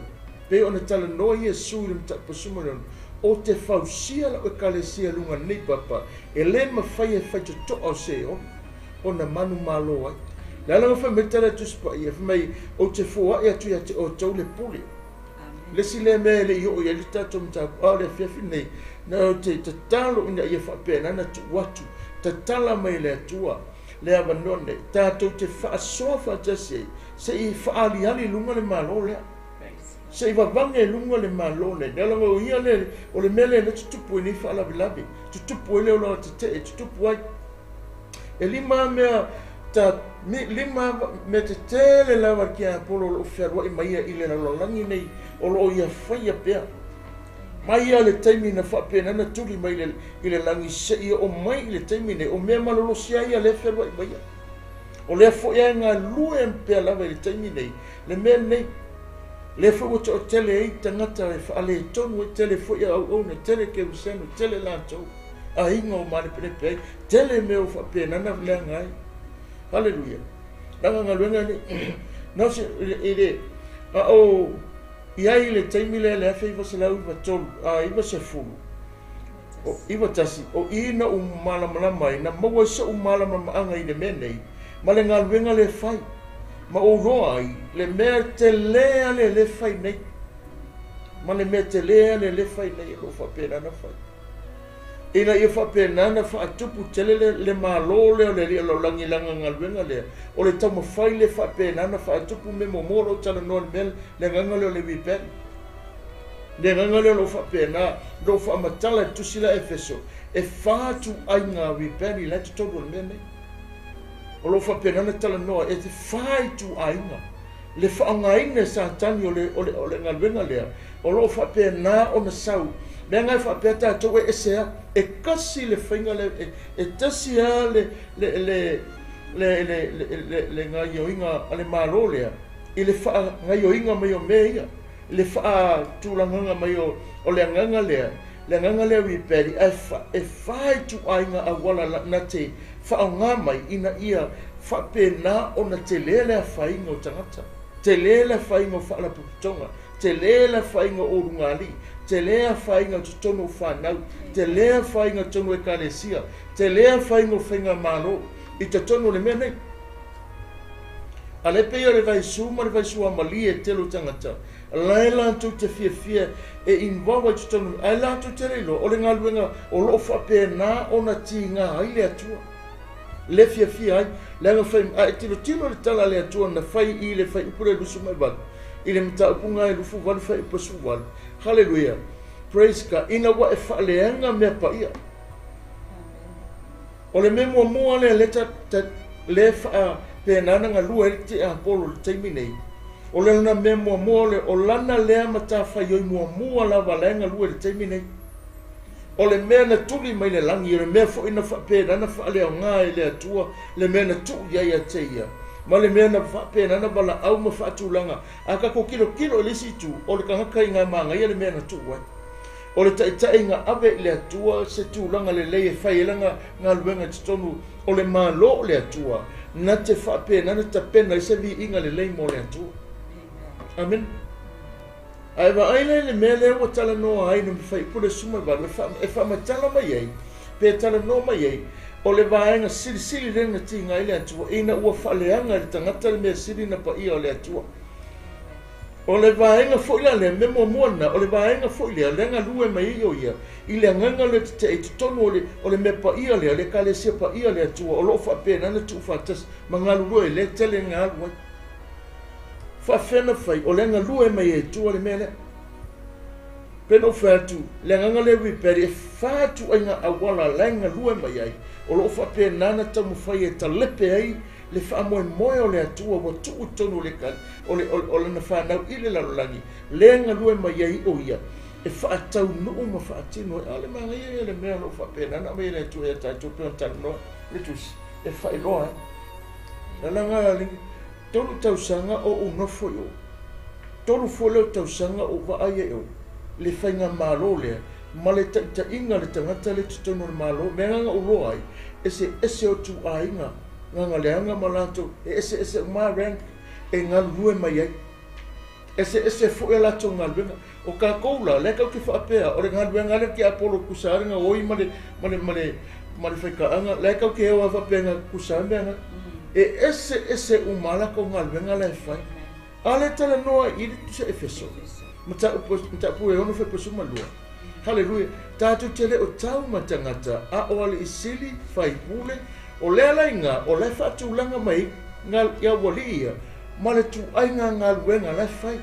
pei ona talanoa Iesu i le mataupu 16, o te fausia lau ekalesia i luga nei papa, e le mafai e faitotoa o Seoli ona manumalo ai. Le ala na fai mai tala Tusi Paia, fai mai, Ou te foai atu ia te outou le pule. Le isi lea mea e le i oo i ai le tatou mataupu, a o le afiafi lenei, na ou te tatalo ina ia faapena ona tuu atu, tatala mai e le Atua le avanoa lenei, tatou te faasoa faatasi ai, se i faaaliali i luga le Malo lea. Se i vavage i luga le Malo lenei. Leaga o ia lea, o le mea lea lea tutupu ai nei faalavelave, tutupu ai le olaola tetee, tutupu ai. E lima mea ta lima mea tetele lava le tiapolo o loo fealuai mai ia i le lalolagi nei o loo ia faia pea. Mai ia le taimi na faapena na tuli mai le, i le lagi seia oo mai i le taimi nei o mea malolosi ai ia lea fealuai mai ia. O lea foi e galue pea lava i le taimi nei le mea nei. Lea foi ua toatele ai tagata e faaletonu ai, tele foi auauna, tele kerisiano, tele latou aiga o malepelepe ai, tele mea ua faapena na leaga ai. Haleluia. Leaga galuega nei. Na se i le a o i ai i le taimi lea le 1993 a 90 o 91 o i na ou malamalama ai, na maua ai so'u malamalamaaga i le mea nei ma le galuega lea e fai, ma ou iloa ai le mea telē a lea lea e fai nei, ma le mea telē a lea lea e fai nei o lo o faapena ona fai, ina ia faapena ona faatupu tele le, le Malo lea o le Alii o le Lalolagi i lana galuega lea, o le taumafai lea faapena ona faatupu mea muamua o lo o talanoa i le mea, le agaga lea o le rebel. Le agaga lea o lo o faapena, o lo o faamatala i le tusi la Efeso, e fa ituaiga rebel la e totonu o le mea nei. O lo o faapena ona talanoa, e fa ituaiga le faaaogaina e Satani o le, o le, o le galuega lea, o lo o faapena ona sau. Leaga e faapea tatou e ese a, e kasi le faiga le, e, e tasi a le, le, le, le, le, le, le, le gaioiga a le Malo lea, i le faagaioiga mai o mea ia, i le faatulagaga mai o, o le agaga lea, le agaga lea rebelli, ae fa, e fa ituaiga auala na te faaaoga mai ina ia faapena ona tele le afaina o tagata, tele le afaina o faalapotopotoga, tele le afaina o ulugalii, tele afaina o totonu o fanau, tele afaina o totonu o ekalesia, tele afaina o faigamalo i totonu o le mea nei. A lea pei o le vaisu ma le vaisuamalie e tele o tagata, la e latou te fiafia e involve ai totonu, ae latou te le iloa o le galuega o lo o faapena ona tiga ai le Atua. Le fiafia ai, leaga fai, a e tilotilo i le tala a le Atua na fai i le fuaiupu lea 28, i le mataupu na e 28 fuaiupu 18. Haleluia. Praise God. Ina ua e faaleaga mea paia. O le mea muamua lea lea ta, ta, lea faapena ona galue ai le tiapolo i le taimi nei, o le lona mea muamua o le, o lana lea matafaioi muamua lava la e galue i le taimi nei. O le mea na tuli mai le lagi, o le mea foi na faapena ona faaleaoga e le Atua, le mea na tuu i ai ia te ia, ma le mea na faapena ona valaau ma faatulaga. A tatou tilotilo i le isi itu, o le tagata i gamagaia le mea na tuu ai. O le taitai na ave i le Atua se tulaga lelei e fai ai lana galuega i totonu o le Malo o le Atua, na te faapena ona tapena ai se viiga lelei mo le Atua. Amene. A e vaai la i le mea lea ua talanoa ai le fuaiupu le 18 e faamatala mai ai, pe talanoa mai ai, o le vaega silisili lea na tiga ai le Atua, ina ua faaleaga e le tagata le mea sili na paia o le Atua. O le vaega foi la lea, mea muamua lena, o le vaega foi lea, lea galue mai ai o ia, i le agaga lea tetee i totonu o le, o le mea paia lea, le Ekalesia paia a le Atua, o lo o faapena ona tuufaatasi ma galulue ai, lea e tele na alu ai. Faafefea ona fai, o lea galue mai ai i tua le mea lea. Pei ona ou fai atu, le agaga lea rebellion, e fa ituaiga auala la e galue mai ai, o lo o faapena ona taumafai e talepe ai le faamoemoe o le Atua ua tuu i totonu o le, o le, o lana fanau i le lalolagi, lea e galue mai ai o ia, e faataunuu ma faatino ai. A o le manaia ia o le mea o lo o faapena ona aumai e le Atua ia tatou pei ona talanoa le Tusi, e faailoa ai. Lalaga le tolu tausaga o ou nofo i o. Tolu foi lea o tausaga o ou vaai ai i o, le faigamalo lea ma le taitaiga a le tagata lea i totonu o le Malo, mea na na ou iloa ai, eseese o ituaiga gagaleaga ma latou, e eseese uma rank e galulue mai ai. Eseese foi a latou galuega. O tatou la, lea tatou te faapea, o le galuega lea tiapolo tusa lava le gaoi ma le, ma le, ma le, ma le faitaaga, lea tatou te o lava faapea na tusa lava mea na. E eseese uma a latou galuega la e fai. A lea e talanoa i i le Tusi a Efeso, mataupu e 6 fuaiupu 12. Haleluia! Tatou te le o tau ma tagata, a o alii sili, faipule, o le alaiga o la e faatulaga mai ai i aualii ia ma le tuaiga galuega la e fai.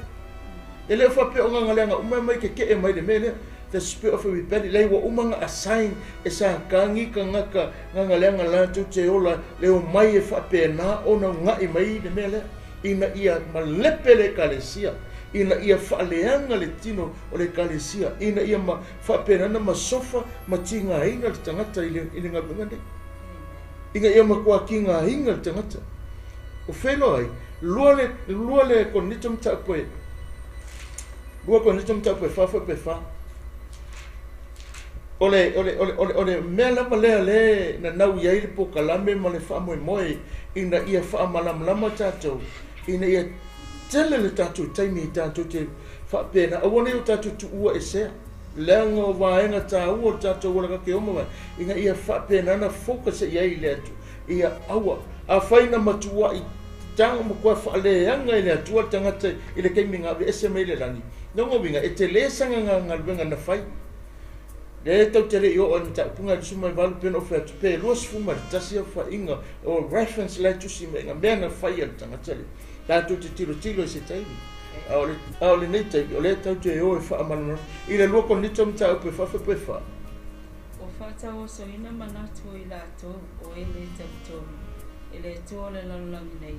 E le o faapea o gagaleaga uma e omai keke'e mai le mea lea, the spirit of rebellion, leai ua uma ona assign e Satani tagata gagaleaga latou te ola le omai e faapena ona una'i mai le mea lea ina ia malepe le Ekalesia, ina ia faaleaga le tino o le Ekalesia, ina ia faapena ona masofa ma tigaina le tagata i le galuega lenei. Ina ia matua tigaina le tagata. O feiloa ai, lua le, lua le Korinito mataupu e, lua Korinito mataupu e fa fuaiupu e fa. O le, o le, o le, o le, o le mea lava lea lea e nanau i ai le polokalame ma le faamoemoe ina ia faamalamalama tatou, ina ia tele le tatou taimi tatou te faapena, aua ne i o tatou tuua esea, leaga o vaega taua o le tatou olaga keoma, ina ia faapena ona focus i ai i le Atua. Ia aua, afai na matuai tago matua faaleaga e le Atua le tagata i le taimi na aveese mai le lagi, lona uiga e tele sana galuega na fai. Lea e tau te le i oo i le mataupuga e 28 pei ona ou fai atu, pe 21 aofaiga o reference la e tusi mai i mea na fai a le tagata lea. Tatou te tilotilo i se taimi. A o le, a o lenei taimi, o lea tatou te o e faamalamalama. I le 2 Korinito mataupu e 4 fuaiupu e 4. Ua faatauosoina manatu o i latou o e lē talitonu i le Atua o le lalolagi nei,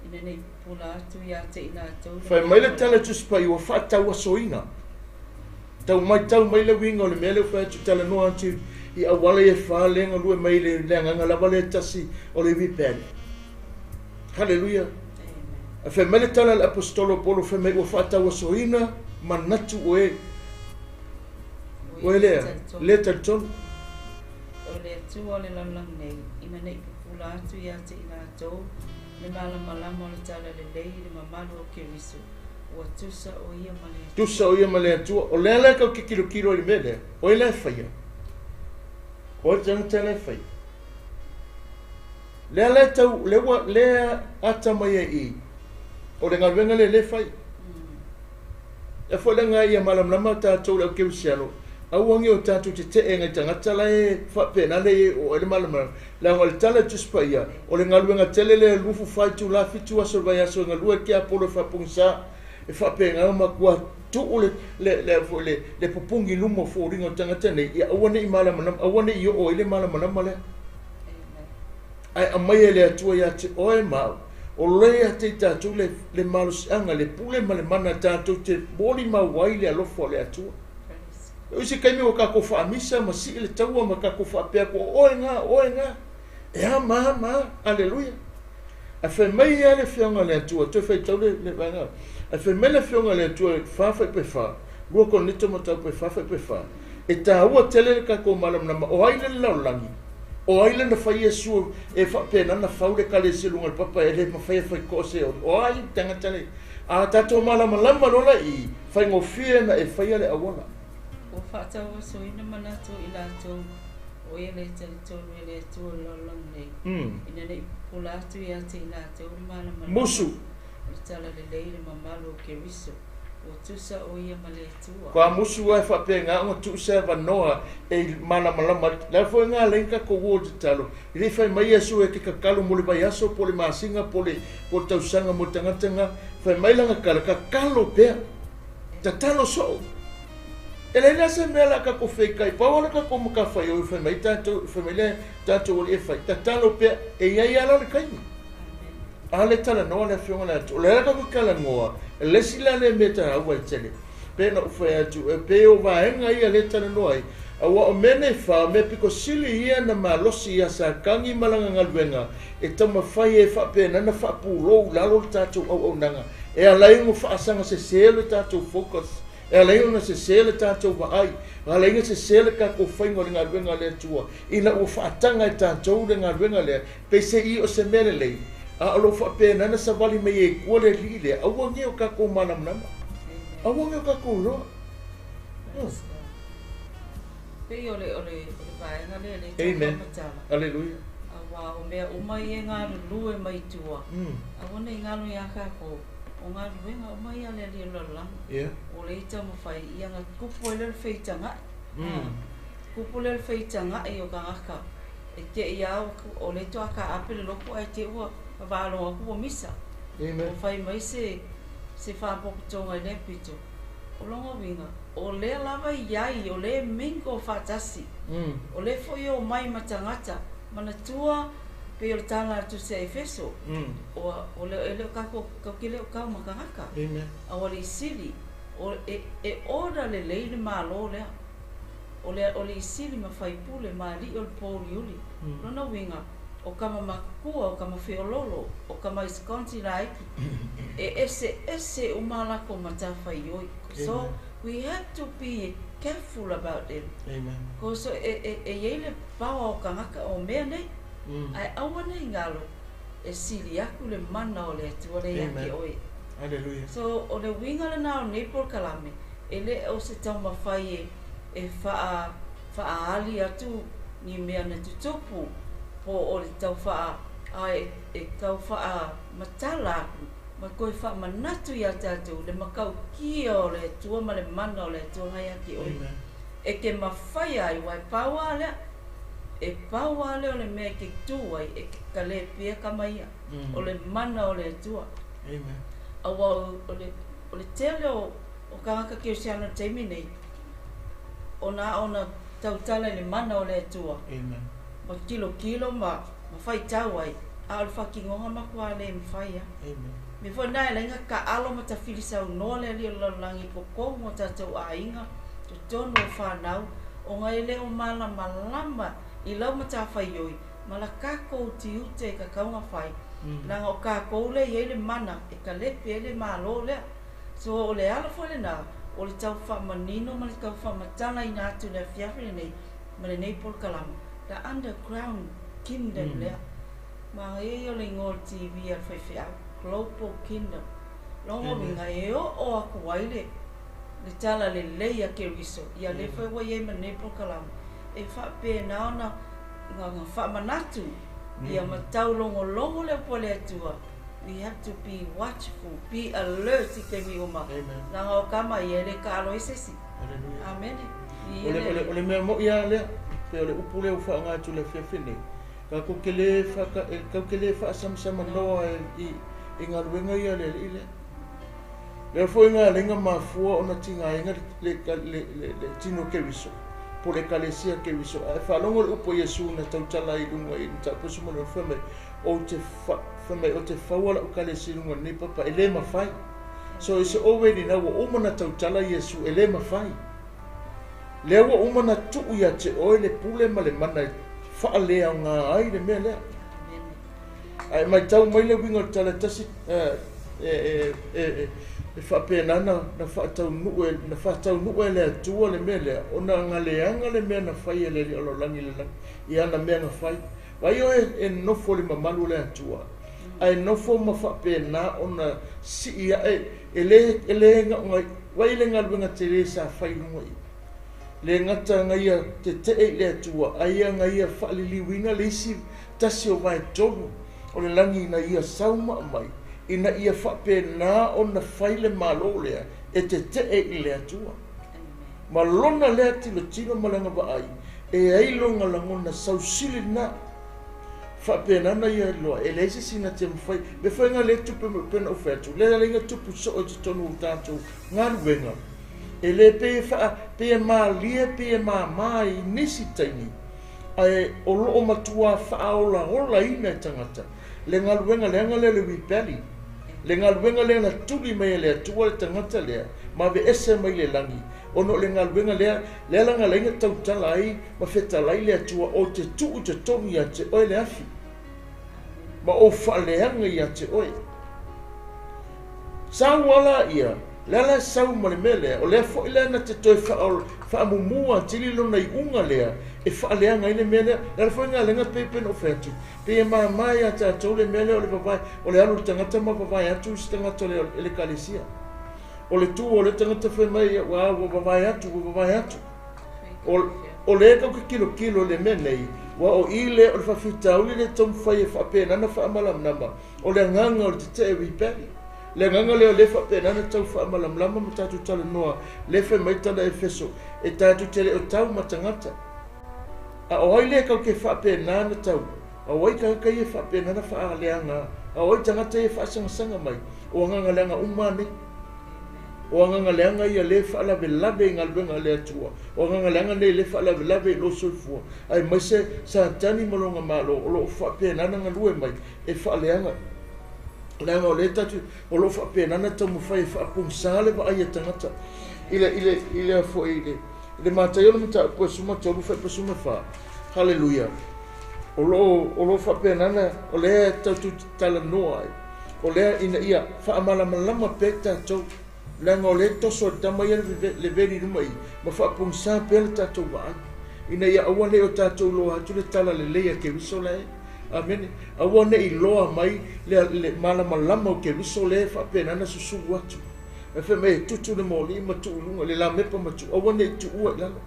ina ne i pupula atu ia te i latou le Fai mai le tala i Tusi Paia ua faatauasoina. Tau matau mai le uiga o le mea lea ua fai atu, talanoa atu i auala ia e fa lea e galue mai i le agaga lava lea e tasi o le rebel. Haleluia! Ae fai mai le tala a le Aposetolo o Paulo, fai mai ua faatauasoina manatu o e, o e lea, le talitonu. O le Atua o le lalolagi nei, ina ne i pupula atu ia te i latou le malamalama o le talalelei i le mamalu o Keriso, ua tusa o ia ma le Atua. Tusa o ia ma le Atua. O le ala e tau te tilotilo ai i le mea lea, o ai la e faia? O ai le tagata la e faia? Lea la e tau, lea ua, lea ata mai ai i i, o le galuega lea lea e fai. E foi leaga ia malamalama tatou le au kerisiano, aua ne i o tatou tetee nai tagata la e faapena le i oo ai le malamalama. Leaga o le tala a le Tusi Paia, o le galuega tele lea e 24 itula, 7 aso o le vaiaso e galue le tiapolo e faapogisa, e faapena ona matua tuu le, le, le, foi le, le pupugi i luma o foliga o tagata nei, ia aua ne i malamalama, aua ne i oo ai le malamalama lea. Ae aumai e le Atua ia te oe ma au, o lea ia te i tatou le, le malosiaga, le pule ma le mana tatou te molimau ai le alofa o le Atua. O isi taimi ua tatou faamisa ma sii le taua ma tatou faapea atu, o oe na, o oe na, e a ma a ma a, aleluia. Ae fai mai ia le Afioga a le Atua, toe faitau le, le vaega, ae fai mai le Afioga a le Atua i 4 fuaiupu e 4, 2 Korinito mataupu e 4 fuaiupu e 4, e taua tele le tatou malamalama o ai le lalolagi, o ai lana fai Iesu e faapena na fau le ekalesia i luga o le papa e le mafai e fai toa se o ai le tagata le a tatou malamalama loa la i faigofie na e faia le auala. Ua faatauasoina manatu i latou o e le talitonu e le Atua o le lalolagi nei, ina ne i pupula atu ia te i latou le malamalama Musu. o le talalelei i le mamalu o Keriso, ua tusa o ia ma le Atua. Kua musu ai faapena ona tuu se avanoa e malamalama ai. Le a foi nga alai na tatou o i le tatalo, e le i fai mai Iesu e te tatalo mo le vaiaso po o le masina po o le tausaga mo le tagata na. Fai mai lana tala, tatalo pea. Tatalo soo. E leai la se mea o le a tatou feitai, pau lava le tatou matafaioi fai mai tatou, fai mai le tatou alii e fai, tatalo pea, e i ai lava la le taimi. A le talanoa le Afioga i le Atua, o le ala tatou te talanoa, le isi la lea mea taua e tele, pei ona ou fai atu, e pei o vaega ia lea e talanoa ai, aua o mea nei fa, o mea pito sili ia na malosi ia Satani ma lana galuega e taumafai ai faapena ona faapulou i lalo le tatou auaunaga, e ala ai ona faasaga sese le tatou focus, e ala ai ona sese le tatou vaai, e ala ai ona sese le tatou faiga o le galuega a le Atua, ina ua faataga e tatou le galuega lea, Peiseai o se mea lelei, a o lo o faapena ona savali mai ai i tua le alii lea, aua ne o tatou malamalama, aua ne o tatou iloa. Pei o le, o le, o le vaega lea lea e tau Amen. faamatala. Aleluia. Auā o mea uma ia e galulue mai tua, aua ne i galo iā kākou, o galuega uma ia a le Alii o le lalolagi. O lea e taumafai ia na tupu ai lea o le feitagaʻi. Tupu lea o le feitagaʻi o tagata e te i a o lea toa taape le lotu ae te ua faalogo atu ua misa. Ua fai mai se se faapopotoga i lea pito. O lona uiga, o lea lava e i ai, o lea e mingle faatasi. O lea foi e omai ma tagata. Manatua, pei o le tala a le Tusi a Efeso, o le, e le o tatou, tatou te le o tau ma tagata. A ua alii sili, o, e, e order lelei le Malo lea. O le, o alii sili ma faipule ma alii o le pouliuli. Lona uiga, o tama matutua, o tama feoloolo, o tama iskonti laiti, e eseese uma a latou matafaioi. So, we have to be careful about them. Cause e, e, e i ai le power o tagata o mea nei, ae aua ne i galo, e sili atu le mana o le Atua lea ia te oe. So, o le uiga lena o nei polokalame, e le o se taumafai e, e faa, faaali atu ni mea na tutupu, po o le tau faa, a e, e tau faamatala atu ma toe faamanatu iā tatou le matautia o le Atua ma le mana o le Atua na ia te oe. E te mafai ai, aua e pau lava lea, e pau lava lea o le mea e te tū ai, e te kalepea tama ia, o le mana o le Atua. Aua o le, o le tele o, o tagata kerisiano i le taimi nei, o na ona tautala i le mana o le Atua, ma tilotilo ma, ma faitau ai, a o le faatinoga matua le mafai lava. Mea foi lena e ala ai ona taalo ma tafili saunoa le Alii o le lalolagi i totonu o tatou aiga, totonu o fanau, ona e le o malamalama i lau matafaioi ma la tatou tiute e tatau ona fai, leaga o tatou lea e i ai le mana e kalepe ai le Malo lea. So o le ala foi lena o le tau faamanino ma le tau faamatalaina atu i le afiafi lenei ma lenei polokalama, the underground kingdom lea. Manaia ia o le igoa o le TV a le faifeau, Global Kingdom. Lona uiga e oo atu ai le le tala lelei a Keriso, ia lea foi ua i ai ma lenei polokalame, e faapena ona na faamanatu ia ma taulogologo le upu a le Atua. We have to be watchful, be alert i taimi uma. Leaga o tama ia e le taalo ai se isi. Amene. O le mea moʻi lava lea, pei o le upu lea ua faaaoga atu i le afiafi nei, tatou te le faata, tatou te le faasamsamanoa i galuega ia a le alii lea. Lea foi na ala ai ona mafua ona tigaina le tino Keriso, po o le Ekalesia Keriso. A e faalogo i le upu a Iesu na tautala ai i luga i Mataupu 16, fai mai, Ou te, fai mai, ou te faua lau Ekalesia i luga o lenei papa, e le mafai. So it's already na ua uma ona tautala Iesu, e le mafai. Lea ua uma ona tuu ia te oe le pule ma le mana e faaleaoga ai le mea lea. A e matau mai le uiga o le tala e tasi, e faapena na faataunuu e, na faataunuu e le Atua le mea lea, ona na leaga le mea na fai e le Alii o lalolagi i le lagi, i ana mea na fai. Vaai oe e nofo i le mamalu o le Atua, ae nofo ma faapena ona sii ae, e le, e le gaoga, vaai le galuega tele sa fai i luga i le gata na ia tetee i le Atua, ae na ia faaliliuina le isi tasi o vaetolu o le lagi ina ia sau ma aumai, ina ia faapena ona fai le Malo lea e tetee i le Atua. Ma lona lea tilotilo ma lana vaai, e ai lona lagona sausili lena. Faapena ona ia iloa, e leai se isi na te mafai. Mea foi na lea tupu pei ona ou fai atu, lea na tupu soo i totonu o tatou galuega, e le pei e faa, pei e malie, pei e māmā i nisi taimi, ae o lo o matua faaolaolaina e tagata le galuega leaga lea o le rebellion, le galuega lea na tuli mai e le Atua le tagata lea ma aveese mai le lagi, ona o le galuega lea, lea la na ala ai ona tautala ai ma fetalai le Atua, ou te tuu i totonu ia te oe le afi, ma ou faaleaga ia te oe. Sau lava laia, lea la e sau ma le mea lea, o lea foi la na te toe faamumu atili lona iuga lea e faaleaga ai le mea lea. O le ala foi lena lea na pei pei ona ou fai atu, pei e mama ia tatou le mea lea o le vavae, o le alu o le tagata ma vavae atu isi tagata o le Ekalesia. O le tu o le tagata fai mai, ua vavae atu, ua vavae atu. O lea tatou te tilotilo i le mea nei, Ua o i lea o le faafitauli le taumafai e faapenana faamalamalama o le agaga o le tetee rebellion. Le agaga lea o lea e faapena ona tau faamalamalama ma tatou talanoa lea e fai mai tala Efeso e tatou te le o tau ma tagata. A o ai lea tatou te faapena ona tau? A o ai tagata ia e faapena ona faaleaga? A o ai tagata ia e faasagasaga mai? O agaga leaga uma lava nei. O agaga leaga ia lea e faalavelave i galuega a le Atua. O agaga leaga nei lea e faalavelave i lou soifua, aemaise Satani ma lona malo o lo o faapena ona galue mai e faaleaga. Leaga o lea tatou, o lo o faapena ona taumafai e faapogisa le vaai a tagata i le, i le, i le, foi, i le, i le Mataio o le mataupu e 13 fai 14. Haleluia. O lo o, o lo o faapena ona, o lea tatou te talanoa ai, o lea ina ia faamalamalama pea tatou, leaga o lea e toso e le tama ia le veli i luma i i, ma faapogisa pea le tatou vaai, ina ia aua ne i o tatou iloa atu le tala lelei a Keriso la e. Amene. Aua ne i loa mai le, le malamalama o Keriso lea e faapena ona susulu atu. E fai mai e tutu le moli ma tuu i luga, le lamepa ma tuu, aua ne i tuua i lalo.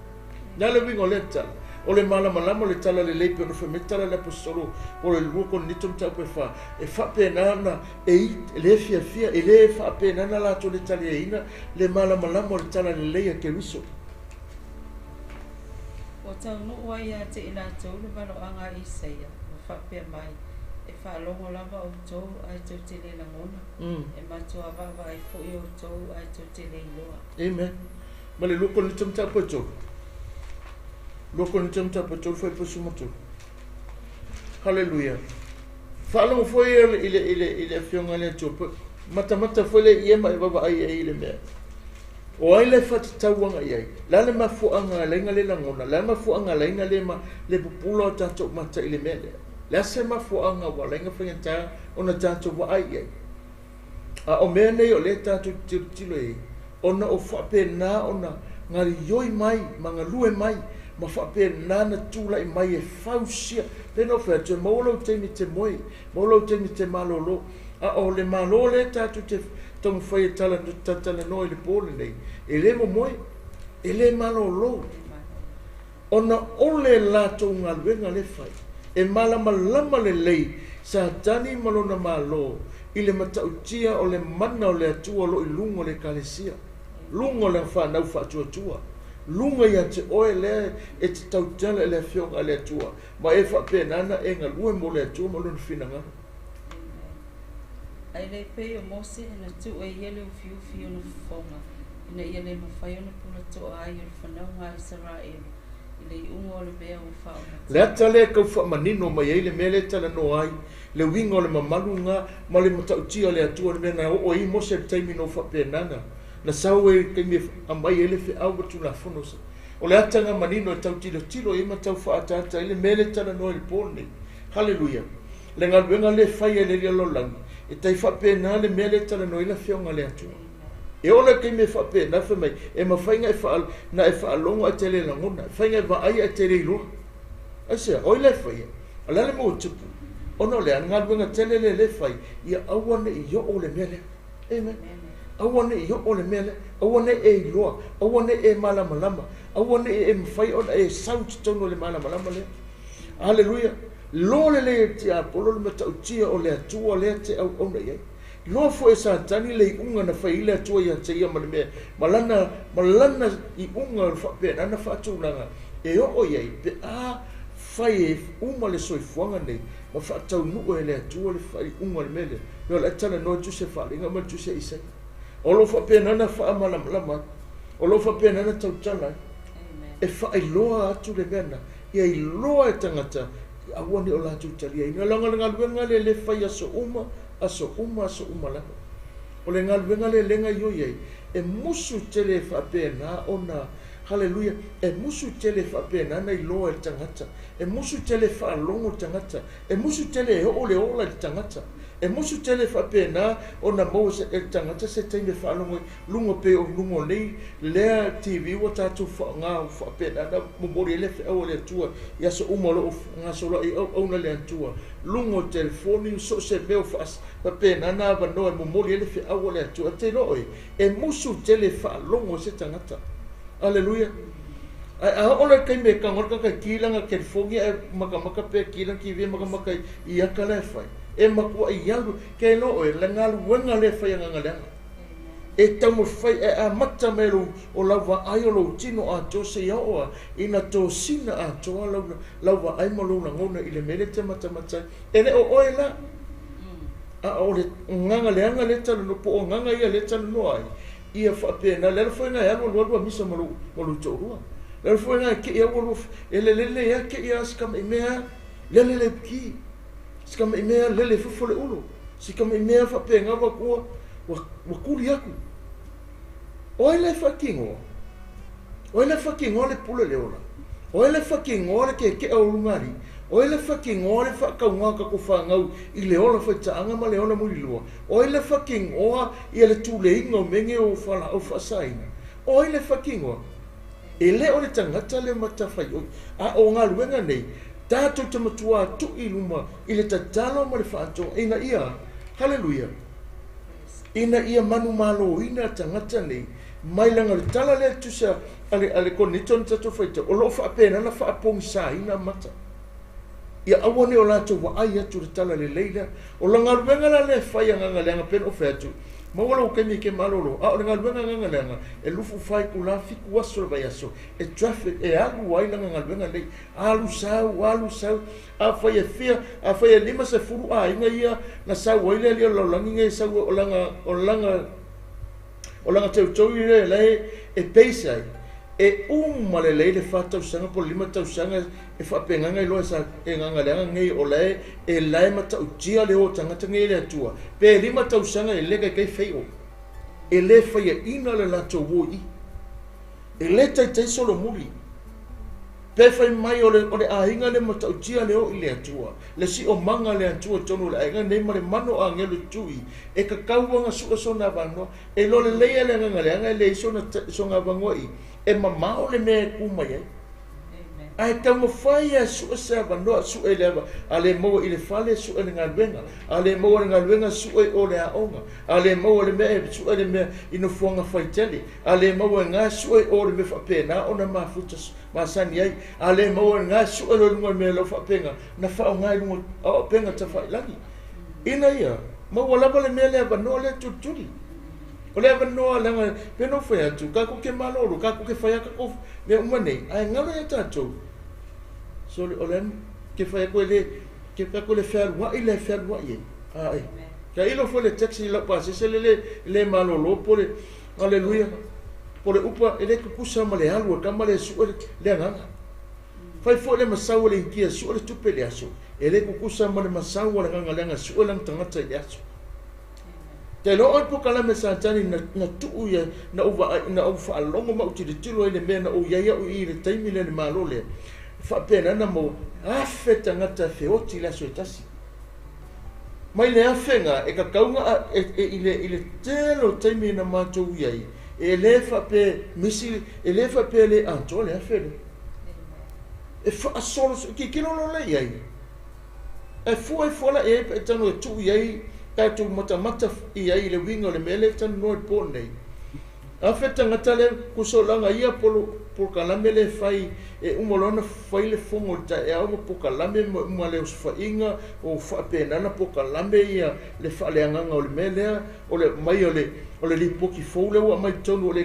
Le a le uiga o lea tala? O le malamalama o le tala lelei pei ona fai mai tala a le Aposetolo Paulo i le 2 Korinito mataupu e 4, e faapena ona e i, le fiafia, e le faapena ona latou le taliaina le malamalama o le tala lelei a Keriso. Ua taunuu ai ia te i latou le valoaga a Isaia, ua faapea mai, E faalogo lava outou ae tou te le lagona, e matua vaavaai foi outou ae tou te le iloa. Amen. Ma le 2 Korinito mataupu e 3. 2 Korinito mataupu e 3 fuaiupu 13. Haleluia. Faalogo foi i le, i le, i le afioga i le Atua. Matamata foi le ie ma e vaavaai ai i le mea. O ai le faatatauaga i ai? Le a le mafuaaga e ala ai ona le lagona? Le a le mafuaaga e ala ai ona le ma, le pupula o tatou mata i le mea lea? Le a se mafuaaga ua ala ai ona faigata ona tatou vaai i ai? A o mea nei o lea tatou te tilotilo i ai, ona o faapena ona galioi mai ma galue mai ma faapena ona tulai mai e fausia. Pei ona ou fai atu, e maua lou taimi e te moe, maua lou taimi e te malolo, a o le Malo lea tatou te taumafai e talatalanoa i le po lenei, e le momoe, e le malolo, ona o le latou galuega lea e fai, e malamalama lelei Satani ma lona Malo i le matautia o le mana o le Atua o lo o i luga o le Ekalesia, luga o lana fanau faatuatua, luga ia te oe lea e te tautala i le Afioga a le Atua, ma e faapena ona e galue mo le Atua ma Lona finagalo. Ae le pei o Mose na tuu e ia le ufiufi i ona fofoga, ina ia le mafai ona pulatoa ai o le fanauga a Isaraelu i le iuga o le mea ua Le faaomatia. ata lea e tau faamanino mai ai le mea lea e talanoa ai, le uiga o le mamalu lena ma le matautia o le Atua, le mea na oo ai Mose i le taimi na faapena na, na sau ai i le taimi e aumai ai le feau ma le Tulafono. O le ata lena manino e tau tilotilo i ai ma tau faaataata ai le mea lea e talanoa i le po lenei. Haleluia! Le galuega lea e fai e le Alii o le lalolagi, e tai faapena le mea lea e talanoa ai le Afioga a le Atua. E oo la i le taimi e faapena, fai mai, e mafai na e faa, na e faalogo ae te le lagona, e mafai na e vaai ae te le iloa. Aisea? O ai la e faia? O le a le mea ua tupu? Ona o le a? Le galuega tele lea lea e fai, ia aua ne i oo le mea lea. Amen. Aua ne i oo le mea lea. Aua ne i e iloa. Aua ne i e malamalama. Aua ne i e mafai ona e sau i totonu o le malamalama lea. Aleluia! Loa lelei e le tiapolo le matautia o le Atua lea te auauna i ai. Loa foi e Satani le iuga na fai ai le Atua ia te ia ma le mea, ma lana, ma lana iuga o le faapena na faatulaga e oo i ai pe a fai e uma le soifuaga nei ma faataunuu e le Atua le faaiuga o le mea lea. Ia o le a talanoa Tusi a Faaliga ma le Tusi a Isaia. O lo o faapena na faamalamalama atu. O lo o faapena na tautala ai. E faailoa atu le mea na, ia iloa e tagata, ia aua ne i o latou taliaina. Leaga o le galuega lea le fai aso uma, aso uma, aso uma lava. O le galuega lea le gaioi ai, e musu tele e faapena ona, haleluia, e musu tele e faapena ona iloa e le tagata, e musu tele e faalogo le tagata, e musu tele e oo le ola i le tagata, e musu tele e faapena ona maua e le tagata se taimi e faalogo ai, luga pei o luga o nei lea TV ua tatou faaaoga ua faapena ona momoli ai le feau a le Atua i aso uma o lo o gasolo ai auauna le Atua, luga o telefoni, so o se mea ua faapena ona avanoa e momoli ai le feau a le Atua. E te iloa oe, e musu tele e faalogo ai se tagata. Aleluia! Ae a oo loa i le taimi e tago ai le tagata e ki lana telefoni ae matamata pe ki lana TV matamata i ata la e fai, e matuai alu, ke iloa oe, le galuega lea e fai e agaga leaga. E taumafai e amata mai lou, o lau vaai o lou tino atoa seia oo lava ina tosina atoa lau, lau vaai ma lou lagona i le mea lea e te matamata ai. E le o oe la, a o le agaga leaga lea e talanoa, po o agaga ia lea e talanoa ai, ia faapena. Le ala foi lena e alu alu alu a misa ma lou, ma lou toalua. Le ala foi lena e kei au alu, e lelele lava kei lava si tamai mea, lele le ki, si tamai mea lele i fafo le ulu, si tamai mea faapena ua, ua, ua tuli atu. O ai la e faatinoa? O ai la e faatinoa le pule le ola? O ai la e faatinoa le keke'a o luga alii? O ai la e faatinoa le faatauga o tatou fanau i le ola faitaaga ma le ola mulilua? O ai la e faatinoa ia le tuleiga o mea nei o fualaau faasaina? O ai la e faatinoa? E le o le tagata le matafaioi, a o galuega nei, tatou te matuā tui i luma i le tatalo ma le faatoa ina ia, haleluia, ina ia manumaloina tagata nei mai lana o le tala lea tusa a le, a le Korinito na tatou faitau, o lo o faapena ona faapogisaina mata. Ia aua ne i o latou vaai atu i le tala lelei lea. O le galuega la lea e fai agaga leaga pei ona ou fai atu, maua lou taimi e te malolo, a o le galuega agaga leaga, e 24 itula, 7 aso o le vaiaso, e traffic, e alu ai lana galuega nei, alu sau, alu sau. Afai e fia, afai e 50 aiga ia na sau ai le alii o le lalolagi nei e sau o lana, o lana, o lana territory lea la e base ai, e uma lelei le 4 tausaga po o le 5 tausaga e faapena ona iloa e sa e gagaleaga nei o la e e la e matautia le o tagata nei e le Atua, pe 5 tausaga e le taitai feio, e le faiaina le latou o i i. E le taitai solomuli. Pe fai mai o le, o le aiga le matautia le o i le Atua, le siomaga le Atua i totonu o le aiga nei ma le mano o agelu e tui, e tatau ona sue sona avanoa. E iloa lelei e le agaga leaga e leai sona, sona avanoa i, e mamao le mea e tu mai ai. Ae taumafai lava e sue se avanoa, sue i le ava, a le maua i le fale, sue i le galuega, a le maua i le galuega, sue i o le aoga, a le maua i le mea, e sue le mea i nofoaga faitele, a le maua i gā, sue i o le mea faapena ona mafuta masani ai, a le maua i gā, sue loa i luga o le mea lau faapena na faaaoga i luga o auupega tafailagi. Ina ia maua lava le mea le avanoa lea tulituli. O le avanoa leaga pei ona ou fai atu, tatou te malolo, tatou te fai lava tatou mea uma nei, ae galo ia tatou. Sorry, o le ke fai atu e le, ke fai atu le fealuai le fealuai ai. Ae. Tailo foi le taxi i lau pasese le le, le malolo po le, aleluia, po le upa e le tutusa ma le alu a tama le sue le, le agaga. Fai foi le masau a le Initia e sue le tupe i le aso, e le tutusa ma le masau a le agaga leaga e sue lana tagata i le aso. Te iloa oe polokalame Satani na, na tuu ia, na ou vaai, na ou faalogo ma ou tilotilo ai i le mea na ou i ai au i i le taimi lea i le Malo lea, faapena na maua afe tagata e feoti i le aso e tasi. Mai le afega e tatau na e, e, i le, i le tele o taimi na matou i ai, e le faapea misi, e le faapea le atoa le afe lea. E faasolo, tilotilo loa lea i ai. E fua ifo la i ai pe tanu e tuu i ai tatou matamata i ai i le uiga o le mea lea e talanoa i le po nei. Afe tagata le kusolaga ia polo polokalame le fai e uma loa ona fai le fono i le taeao ma polokalame ma uma le osofaiga o faapena ona polokalame ia le faaleagaga o le mea lea o le aumai o le o le lipoti fou lea ua aumai i totonu o le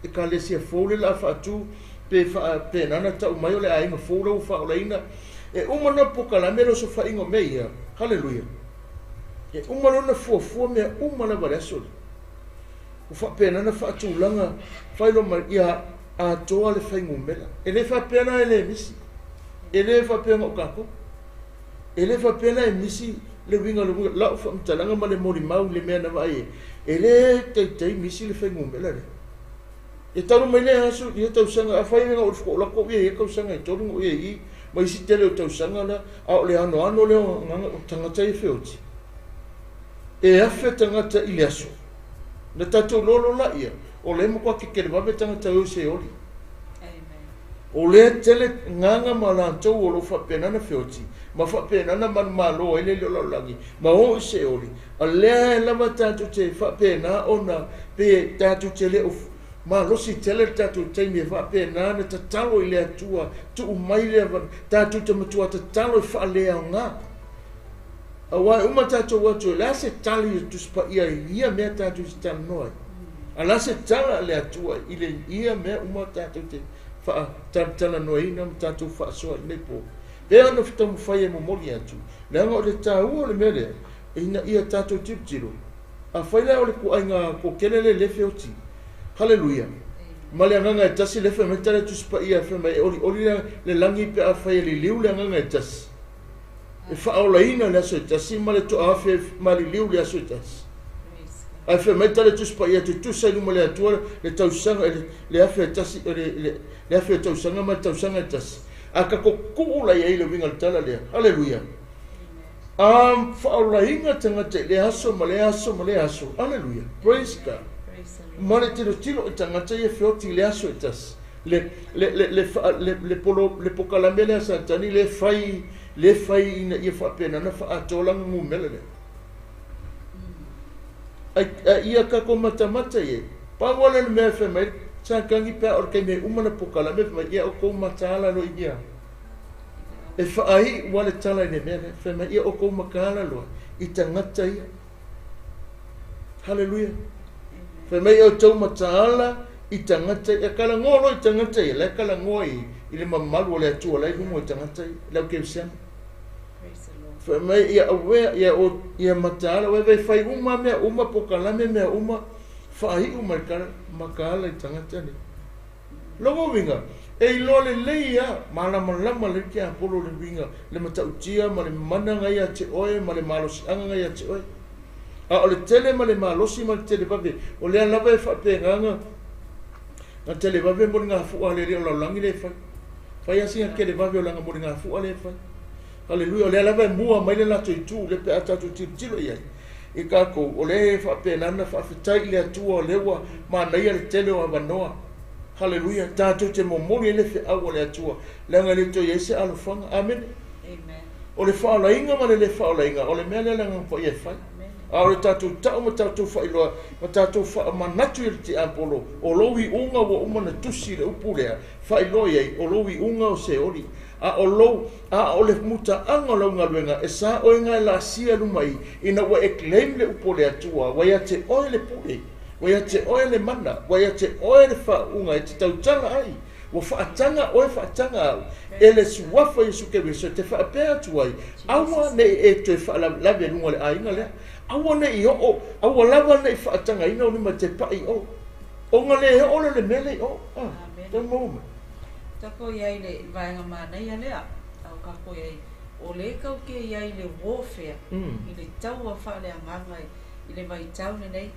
ekalesia fou lea o le a faatu pe faapena ona tau mai o le aiga fou lea ua faaolaina. E uma ona polokalame le osofaiga o mea ia. Haleluia! E uma loa ona fuafua mea uma lava i le aso lea. Ua faapena ona faatulaga fai loa ma ia atoa le fuainumera. E le faapea la e le misi. E le faapea na o tatou. E le faapea la e misi le uiga o le uiga, lau faamatalaga ma le molimau i le mea na vaai ai. E le taitai misi le fuainumera lea. E talu mai lea aso i ia tausaga, afai na o le foolako ia ia tausaga e tolu na ou i ai i i, ma isi tele o tausaga la, a o le anoano lea o agaga o tagata ia feoti. E afe tagata i le aso. Na tatou iloa loa laia, o lea e matua kekelevave tagata e o i Seoli. O lea tele gaga ma latou o lo o faapena ona feoti, ma faapena ona manumalo ai le alii o lalolagi, ma o i Seoli, a lea lava tatou te faapena ona pe tatou te le o Malosi tele le tatou taimi e faapena ona tatalo i le Atua, tuu mai le avanoa, tatou te matua tatalo e faaleaoga. Aua e uma tatou o atu, o le a se tali a le Tusi Paia i ia mea tatou te talanoa ai? A o le a se tala a le Atua i le ia mea uma tatou te faatalatalanoaina ma tatou faasoa i lenei po? Pei ona taumafai e momoli atu, leaga o le taua o le mea lea, ina ia tatou tilotilo, afai la o le ituaiga kokele lea le feoti, haleluia, ma le agaga e tasi le fai mai tala Tusi Paia fai mai e olioli le lagi pe afai e liliu le agaga e tasi. E faaolaina le aso e tasi ma le toaafe maliliu le aso e tasi. Ae fai mai tala Tusi Paia tutusa i luma le Atua le tausaga le afe e tasi le afe e tausaga ma le tausaga e tasi. A ka kukuu la iai le uiga o le tala lea. Haleluia. Faaolaina tagata i le aso ma le aso ma le aso. Haleluia. Praise God. Ma le tilotilo i tagata ia feoti i le aso e tasi. Le le le le le le polo le pokalame lea Satani le fai ina ia faapena na faatoa laga numera lea. Ai ia kako matamata ia. Pau le mea fai mai Satani pe o le taimi uma na pokalame fai mai ia o kou mataala loa ia. E faai ua le tala i le mea lea. Fai mai ia o kou mataala loa i tagata ia. Hallelujah. Fai mai o tou mataala i tagata ia. Kala ngoa loa i tagata ia. Le kala ngoa i le mamalu o le Atua lai luga i tagata ia. Lau keusiana. Fai mai ia awea ia o ia mataala ue vai fai uma mea uma pokalame mea uma faaiu mai kala makaala i tagata ni. Logo winga e iloa lelei ia malamalama le ke apolo le winga le matautia ma le mana ngai ia te oe ma le malosiaga ngai ia te oe. A o le tele ma le malosi ma le tele vave o lea lava e faapegaga na tele vave mo le gafu'a le le o lalolagi le fai. Fai asiga kele vave o laga mo le gafu'a le fai. Haleluia. O lea lava e mua mai le latou itu le pe a tatou tilotilo i ai i kākou o lea e faapenana faafetai i le Atua o lea ua manaia le tele o avanoa. Haleluia. Tatou te momoli ai le feau o le Atua leaga e le toe i ai se alofaga. Amene. O le faaolaiga ma le le faaolaiga o le mea lea le Agaga Paia e fai. A o le tatou tau ma tatou faailoa ma tatou faamanatu i le tiapolo o lou iuga ua uma na tusi le upu lea faailoa i ai o lou iuga o Seoli. A o lou a o le mutaaga o lau galuega e sa oe gae laasia luma i ina ua e claim le upu o le Atua ua ia te oe le pule, ua ia te oe le mana, ua ia te oe le faauuga e te tautala ai. Ua faataga oe faataga au e le suafa Iesu Keriso te faapea atu ai aua nei e toe faalavelave luga o le aiga lea. Aua nei oo, aua lava nei faatagaina o lima te pai o. Ona le oo le le mea le o. Te maua mai. Tako iai le vaega manaia lea, au kako iai o le kau ke iai le warfare, i le taua faaleagaga i le vaitau lenei.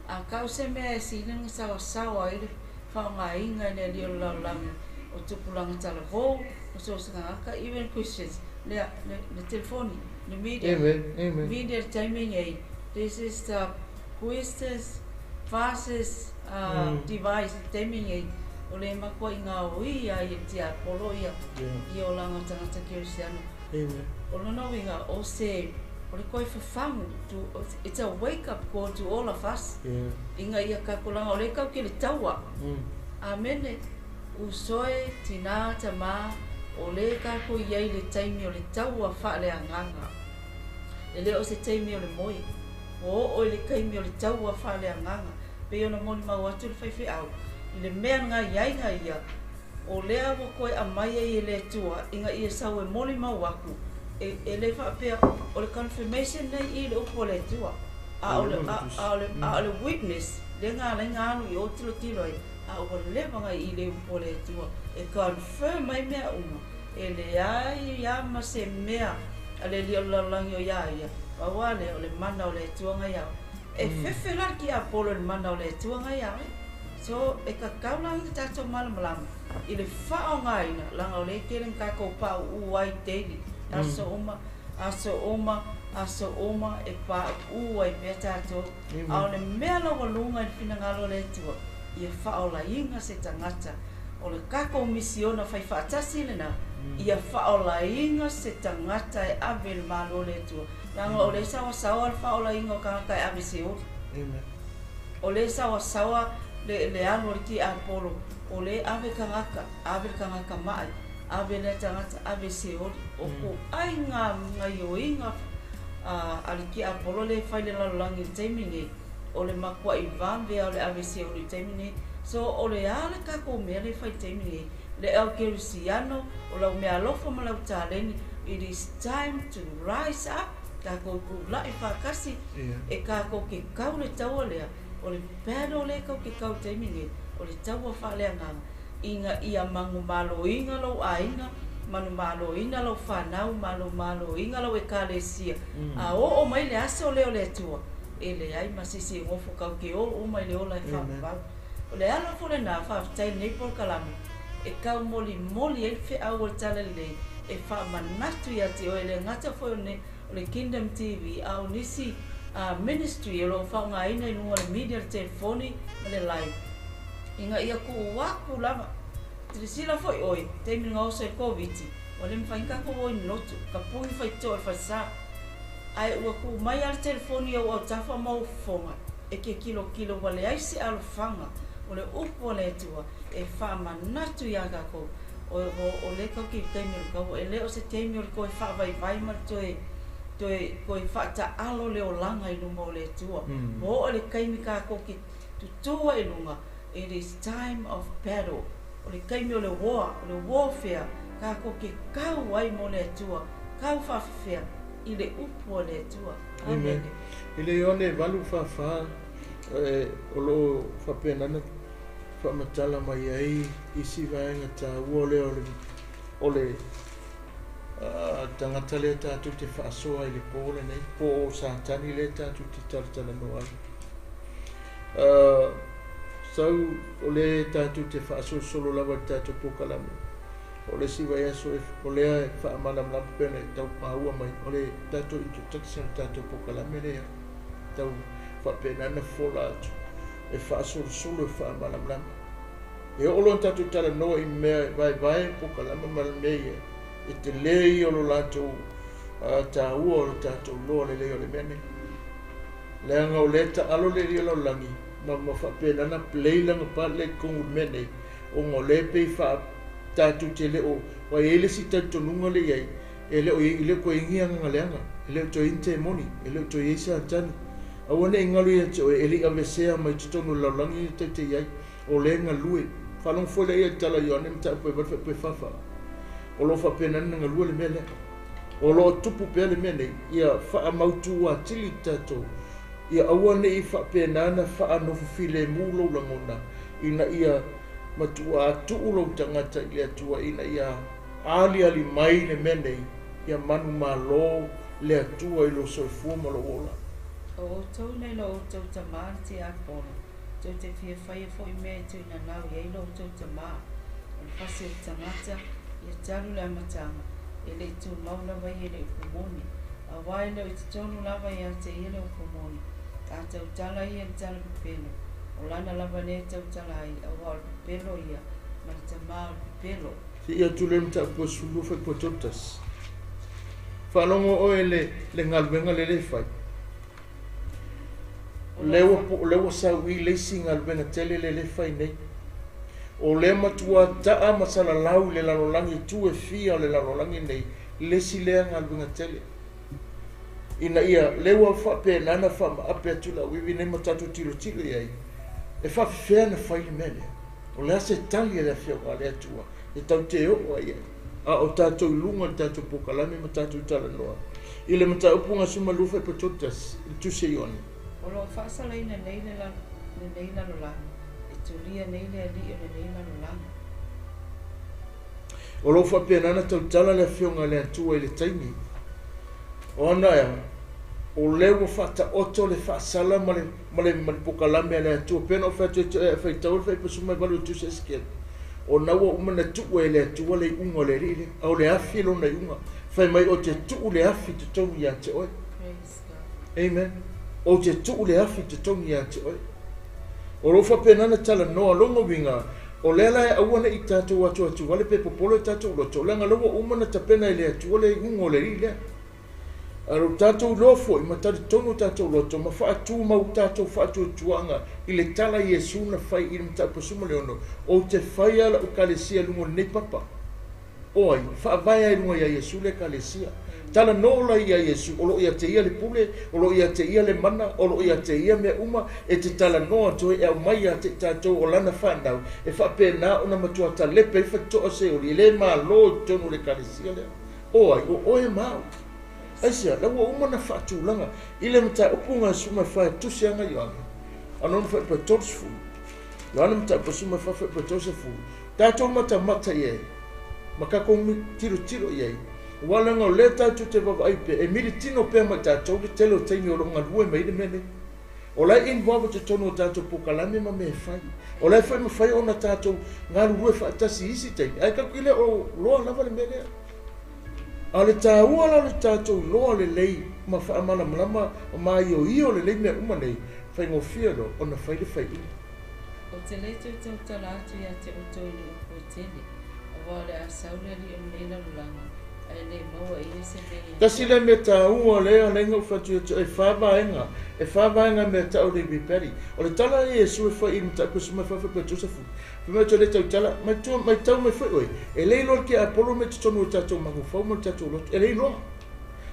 A kau se mea e siliga saoasaoa ai le faaaogaina e le alii o le lalolagi o tupulaga talavou, o so o se tagata, even Christians, lea, le telefoni, le media. Amen. Amen. Media le taimi nei, this is the quickest, fastest device le taimi nei, o le matua i ngā ui ai e tiapolo ia, ia o laga tagata kerisiano. Amen. O lona uiga o se o le koe fafagu to, it's a wake up call to all of us. Inga ia kakolanga o le kau ke le taua. Amene. Usoe tina tama o le kako iai le taimi o le taua faaleagaga. E le o se taimi o le moe. O o i le kaimi o le taua faaleagaga. Pe ona moni mau atu le faifeau. I le mea ngā iai ngā ia, o lea ua koe amai ai e le Atua, inga ia sau e moli mau aku. E le faapea, o le confirmation nei i le upu o le Atua. A o le witness, le ngā lai ngā anu i o tilo tilo ai, a ua leva ngai i le upu o le Atua. E confirm mai mea uma. E le ai ia ma se mea a le lia o le lalolagi o ia ia. Paua le o le mana o le Atua ngai au. E fefe la ki a polo le mana o le Atua ngai au. So, e kakau langa tātou malamalama. I le whaongaina, langa o le tele ngā pau uai daily. Aso uma, aso uma, aso uma, e pau uai pea tātou. A o le mea lawa lunga i le finagalo o le Atua, ia whaolainga se tangata. O le kako misiona whai whaatasi lena, ia whaolainga se tangata e ave le malo o le Atua. Langa o le sawa sawa le whaolainga o kangaka e ave se ori. Amen. O le sawa sawa Le alu a le tiapolo, o lē ave tagata, ave le tagata maʻi, ave lea tagata ave seoli o kuʻaiga gaioiga a le tiapolo lē fai le lalolagi i le taimi nei. O le matuaʻi vave a o le ave seoli i le taimi nei. So o le a le tatou mea le fai i le taimi nei, le au kerisiano, o lau meaalofa ma lau taleni, it is time to rise up, tatou tulaʻi faatasi e tatou te kau le taua lea. O le battle lea tou te kau i le taimi nei, o le taua faaleagaga ina ia manumaloina lou aiga, manumaloina lau fanau, manumaloina lau ekalesia. A oo mai le aso lea o le Atua, e leai ma se isi e nofo, tatou te o uma i le ola e faavavau. O le ala foi lenā, faafetai i lenei polokalame e taumolimoli ai le feau o le Talalelei e faamanatu iā te oe, e le gata foi o le Kingdom TV, a o nisi ministry o loo faaaogaina i luga o le media, le telefoni ma le live, ina ia tuu aku lava. Silasila foi oe, taimi na oso ai Koviti, ua le mafai ona tatou o i ni lotu, tapui faitotoa i le falesa, ae ua tuu mai lava le telefoni i ou autafa ma ou fofoga e te tilotilo, ua leai se alofaga. O le upu a le Atua e faamanatu iā tatou, o lea tatou te i le taimi o le taua, e le o se taimi o le toe faavaivai ma le toe faataalo le olaga i luma o le Atua. Ua oo i le taimi tatou te tutū ai i luga. It is time of battle, o le taimi o le war, o le warfare, tatou te kau ai mo le Atua, kau faafefea i le upu a le Atua. Amen. Amene. I le Ioane 8:44, o loo faapena faamatala mai ai isi vaega taua lea o le tagata lea tatou te faasoa i le po lenei, po o Satani lea tatou te talatalanoa ai. Sau o le tatou te faasolosolo lava i le tatou polokalame o le isi vaiaso, o lea e faamalamalama pe ona e tau maua mai o le tatou introduction o le tatou polokalame lea, tau faapena na fola atu e faasolosolo e faamalamalama. E oo loa tatou talanoa i mea e vaevae polokalame ma le mea ia e tele ia o lo latou taua o le tatou loa lelei o le mea nei, leaga o lea taalo le ia lalolagi ma faapena na play lana part le i totonu i le mea nei, ona o lea pei faa tatou te le o ua i ai le isi talitonuga le i ai e le o i le o toe i ni agaga leaga, e le o toe i ni temoni, e le o toe i ai Satani. Aua ne i galu ia te oe e le i avesea mai totonu o le lalolagi e tatou te i ai, o lea galue. Faalogo foi lea i le tala Ioane mataupu e 8:44, o lo o faapena na galue le mea lea, o lo o tupu pea le mea nei ia faamautu atili tatou, ia aua ne i faapena na faanofo filemu lou lagona, ina ia matua tuu lou tagata i le Atua, ina ia aliali mai le mea nei, ia manumalo le Atua i lo soifua ma lou ola. O outou nei lo outou tamā le tiapolo, tou te fia faia foi mea e tuinanau i ai lo outou tamā. O le fasi o le tagata, ia talu le amataga, e le i tumau lava ia i le upu moni, auā e le o i totonu lava iā te ia le upu moni. A tautala ia i le tala pepelo, o lana lava lea e tautala ai, auā o le pepelo ia ma le tamā o le pepelo. Se ia atu le mataupu 12:31. Faalogo oe le galuega le le fai lea ua lea ua saui le isi galuega tele le le fai nei, o lea matua taa ma salalau i le lalolagi tu e fia o le lalolagi nei le isi lea galuega tele, ina ia lea ua faapena na faamaape atu le auivi nei ma tatou tilotilo i ai e faafefea na fai le mea lea. O le a se tali a le Afioga a le Atua e tau te oo ai ai, a o tatou i luga o le tatou polokalame ma tatou talanoa i le mataupu 12:31 i le tusi a Ioane. O loo faasalaina nei lenei lalolagi, e tulia nei le alii o lenei lalolagi. O loo faapena na tautala le Afioga a le Atua i le taimi o ana ea, o lea ua faataoto le faasala ma le polokalame a le Atua pena o fai atu e faitau le 18 o tusi Esekiele, o na ua uma na tuu e le Atua le iuga o le alii lea, a o le afi lona iuga. Fai mai o te tuu le afi totonu iā te oe. Praise God. Amen. O te tuu le afi totonu iā te oe. O loo faapena na talanoa longa uiga o lea la e aua nei tatou atu atu ale pe popolo e tatou loto, leaga lea ua uma na tapena e le Atua le iuga o le alii lea. A lo tatou iloa foi ma talitonu o tatou loto ma faatumau tatou faatuatuaga i le tala Iesu na fai i le Mataupu 16, ou te faia lau ekalesia i luga o lenei papa. O ai? Faavae ai i luga ia Iesu le ekalesia. Talanoa la ia Iesu, o lo o ia te ia le pule, o lo o ia te ia le mana, o lo o ia te ia mea uma, e te talanoa atu ai e aumai ia te i tatou o lana fanau, e faapena ona matua talepe ai faitotoa Seoli, e le malo i totonu o le ekalesia lea. O ai? O oe ma au. Aisea? La ua uma ona faatulaga i le mataupu 14 e tusi aga Ioane, ano na faaipa 30. Ioane mataupu 14 faaipa 30. Tatou matamata i ai, ma tatou tilotilo i ai. Aua leaga o lea tatou te vaavaai pea, e militino pea ma i tatou le tele o taimi o lo o galue mai ai le mea nei. O la e involve i totonu o tatou polokalame ma mea e fai. O la e foi mafai ona tatou galulue faatasi i isi taimi, ae tatou te le o loa lava le mea lea. A o le taua la o le tatou iloa lelei ma faamalamalama ma maioio lelei mea uma nei, faigofie loa ona fai le faaiuga. Ou te le toe tautala atu ia te outou i ni upu e tele, aua o le a sau le alii o lenei lalolagi, ae le maua e ia se mea ia te Tasi au. lea mea taua lea ala ai na ou fai atu ia te oe, e fa vaega, e fa vaega mea tau o le Rebelli. O le tala a Iesu e fai i le mataupu e suma e fa faapea Josefu, fai mai ou te le tautala, maitau maitau mai foi oe, e le iloa le tiapolo mai totonu o tatou mafaufau ma le tatou loto, e le iloa.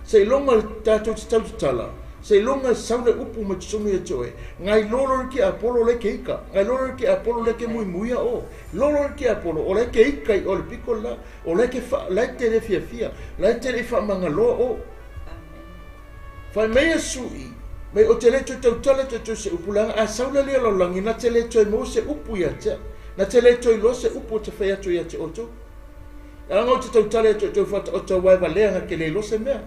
Seiloga tatou te tautatala, seiloga e sau le upu mai totonu ia te oe, ngai lolo le tiapolo le ke ika, ngai lolo le tiapolo le ke muimuia o, lolo le tiapolo o le ke ika i o le piko la, o le ke fa, la te le fiafia, la te le faamagaloa o. Fai mai e sui, mai o te le toe tautala toe toe se upu, leaga a sau le alii o lalolagi, na te le toe maua se upu ia te au, na te le toe iloa se upu o te fai atu ia te outou. Leaga ou te tautala ia te outou faataoto aua e valea na te le iloa se mea.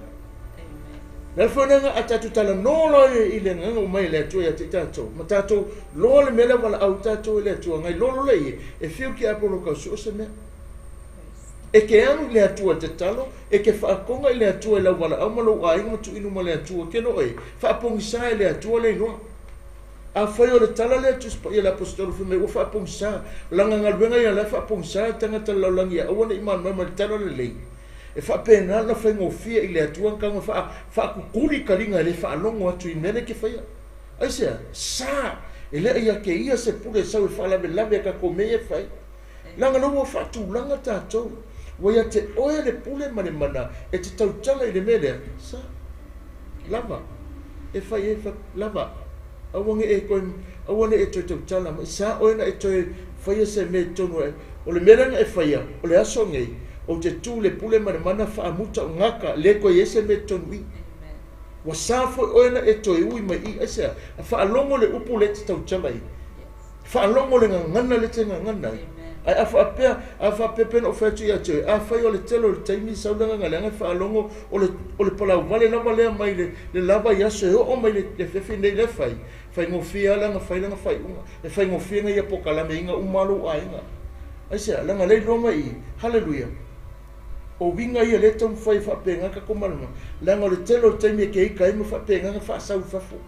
Le ala foi lea a tatou talanoa loa i le agaga ua mai e le Atua ia te i tatou, ma tatou loa le mea lea valaau i tatou e le Atua, ngai lolo le ie, e fiu ki apolo kau soo se mea. E ke alu i le Atua e tatalo, e ke faakoga i le Atua i lau valaau ma lou aiga ma tuuina ma le Atua, ke no e, faapogisa e le Atua le iloa. Afai o le tala lea Tusi Paia le Aposetolo fai mai ua faapogisa, laga galuega ia la e faapogisa e tagata le lalolagi ia aua ne i malamalama i le tala lelei. E faapena ona faigofie i le Atua ona tago e faakukuli taliga e le faalogo atu i mea nei ke faia. Aisea? Sa! E le ia te ia se pule e sau e faalavelave a tatou mea ia e fai. Leaga lea ua faatulaga tatou. Ua ia te oe le pule ma le mana e te tautala i le mea lea. Sa! Lava. E fai ai fa, lava. Aua ne i e toe, aua ne i e toe tautala mai. Sa oe na e toe faia se mea i totonu e. O le mea lea na e faia, o le aso nei, ou te tu i le pule ma le mana faamuta o gata, le toe i ai se mea i totonu i i. Ua sa foi oe na e toe ui mai i i. Aisea? A faalogo le upu lea e te tautala ai. Faalogo le gagana lea e te gagana ai. Ae a faapea, a faapea pei ona ou fai atu ia te oe, afai o le tele o le taimi sau le agaga leaga e faalogo o le, o le palauvale lava lea mai le, le lava i aso e oo mai le, le afiafi nei lea e fai, faigofie lava leaga fai lana faaiuga. E faigofie na ia polokalame ina uma lou aiga. Aisea? Leaga lea e iloa mai i i. Haleluia! O uiga ia lea e taumafai e faapena tatou malamalama, leaga o le tele o le taimi e te ita ai ma faapena ona faasau i fafo.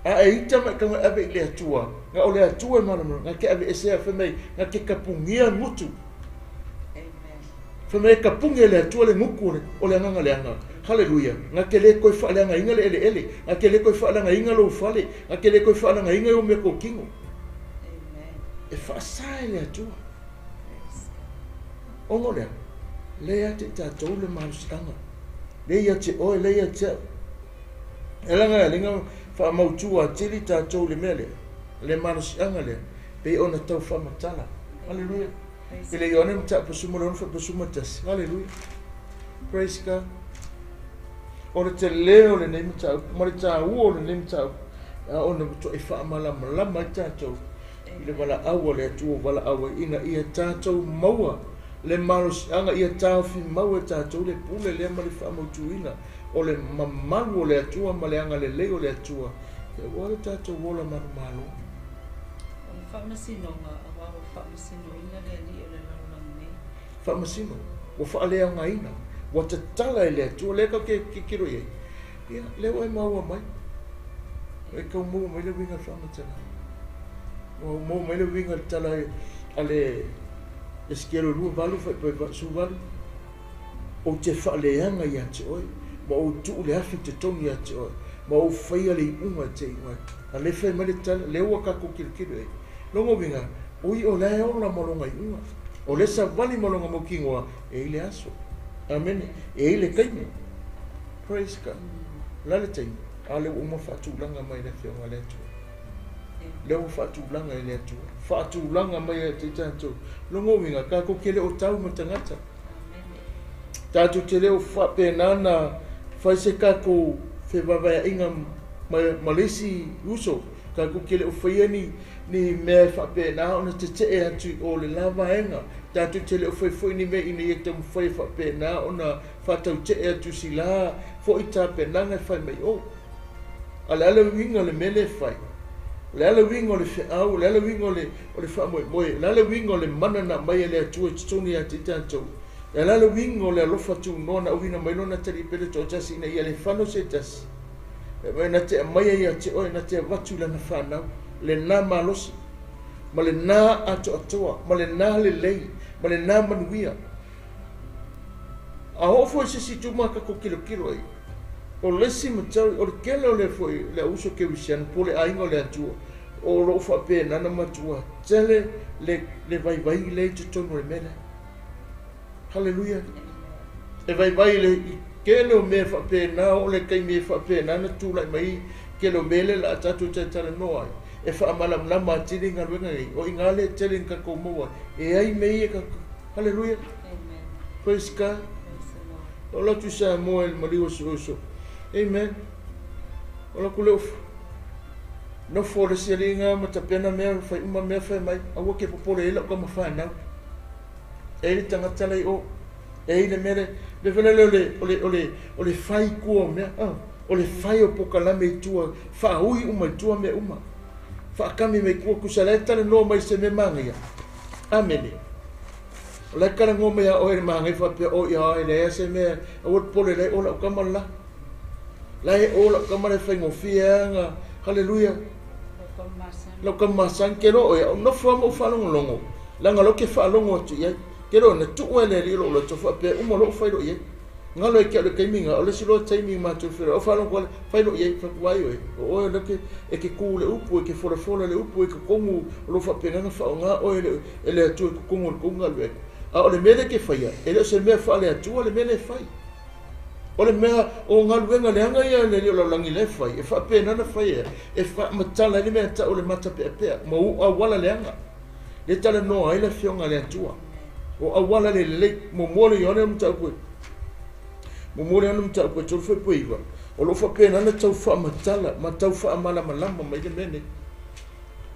A e ita ma e tago e ave i le Atua, na o le Atua e malamalama, na te aveesea, fai mai, na te tapunia gutu. Fai mai e tapuni e le Atua le gutu o le, o le agaga leaga. Haleluia! Na te le toe faaleagaina le eleele, na te le toe faaleagaina lou fale, na te le toe faaleagaina ou meatotino. E faasa e le Atua. Ona o le a? Lea ia te i tatou le malosiaga. Lea ia te oe, lea ia te au. E laga e lenga faamautu atili tatou i le mea lea, le malosiaga lea, pei ona tau faamatala. Haleluia. I le Ioane mataupu 16 faapea 11. Haleluia. Praise God. O le tele o lenei mataupu ma le taua o lenei mataupu, a ona matuai faamalamalama ai tatou i le valaau a le Atua ua valaau ai ina ia tatou maua le malosiaga ia taofi mau e tatou le pule lea ma le faamautuina o le mamalu o le Atua ma le agalelei o le Atua aua le tatou ola manumalo. O le faamasinoga, aua ua faamasinoina le alii o le lalolagi nei. Faamasino, ua faaleaogaina, ua tatala e le Atua, lea tatou te tilotilo i ai, ia, lea ua e maua mai, ua e tau maua mai le uiga o le faamatalaga. Ua maua mai le uiga o le tala a le Esekielo 28 faaipoipo 18, Ou te faaleaga ia te oe, Ma ou tuu le afi i totonu ia te oe, ma ou faia le iuga e te iu ai. A le fai mai le tala, lea ua tatou tilotilo i ai. Lona uiga, o i o la e ola ma lona iuga. O lea e savali ma lona mautinoa, e i ai le aso. Amene. E i ai le taimi. Praise God. O le a le taimi? A lea ua uma faatulaga mai e le Afioga a le Atua. Lea ua faatulaga e le Atua. Faatulaga mai ia te tatou. Lona uiga, tatou te le o tau ma tagata. Tatou te le o faapena na fai se tatou fevavaeaiga ma le isi uso. Tatou te le o faia ni mea e faapena ona tetee atu i o le la vaega. Tatou te le o fai foi ni mea ina ia taumafai e faapena ona faatautee atu si la foi tapenaga e fai mai o. A o le a le uiga o le mea lea e fai? O le a le uiga o le feau? O le a le uiga o le faamoemoe? O le a le uiga o le mana na aumai e le Atua i totonu ia te i tatou? O le a le uiga o le alofa tunoa na auina mai Lona Atalii Pele toatasi ina ia le fano se tasi? E mai na te aumaia ia te oe, na te avatu i lana fanau lena malosi, ma lena atoatoa, ma lena lelei, ma lena manuia. A oo foi i se isi itu ma tatou tilotilo ai, o le isi matau, o le tele o le foi le auuso kerisiano po o le aiga o le Atua, o lo o faapena ona matua tele le vaivai lea i totonu o le mea lea. Haleluia! E vaivai le i tele o mea faapena, oo le taimi e faapena ona tulai mai tele o mea lea o le a tatou talatalanoa ai, e faamalamalama atili galuega nei, o i ina lea e tele ina tatou maua ai, e ai mea ia tatou. Haleluia! Praise God! O alu atu i Samoa i le maliu o si uso. Amen. O alu atu lea nofo le isi alii ma tapena mea, fai uma mea fai mai, aua ke popole i lau tama whanau. E i le tagata lei o. E i le mea le, le vele le o le, o le, o le fai kua o mea. O le fai o pokalame i tua, whaui uma i tua mea uma. Whaakami me kua kusa le tale noa mai se me mangaia. Amene. O le kala ngō mea o e mangai whapea o ia ai le se mea aua pole le o lau kama la. La e o lau kama le whaingofia anga. Hallelujah. Lau kama san ke ro o nofo ama o whalongolongo. Langa lo ke whalongo atu iai. Ke ro na tu'u le li lo lo to whapea uma lo whailo iai. Ngalo e kia le kaiminga o le silo taimi mātou whira. O whalongo whailo iai whakuai oe. O oe le ke e ke kū le upu e ke fola fola le upu e ke kongu o lo whapenanga whaonga oe e le atu e ke kongu le konga le. A o le mea le ke whaia, e le o se mea wha le atua le mea le whai. O le mea o ngaluenga le anga ia le leo laulangi le whai, e whaapena na whai e, e whaamatala le mea tau le mata pea pea, ma u awala le anga. Le tala noa ai le fionga le atua. O awala le lelei, mo mo le ione mta upue. Mo mo le ione mta upue, tolu whai pue iwa. O lo whaapena na tau whaamatala, ma tau whaamalamalama mai le mea nei.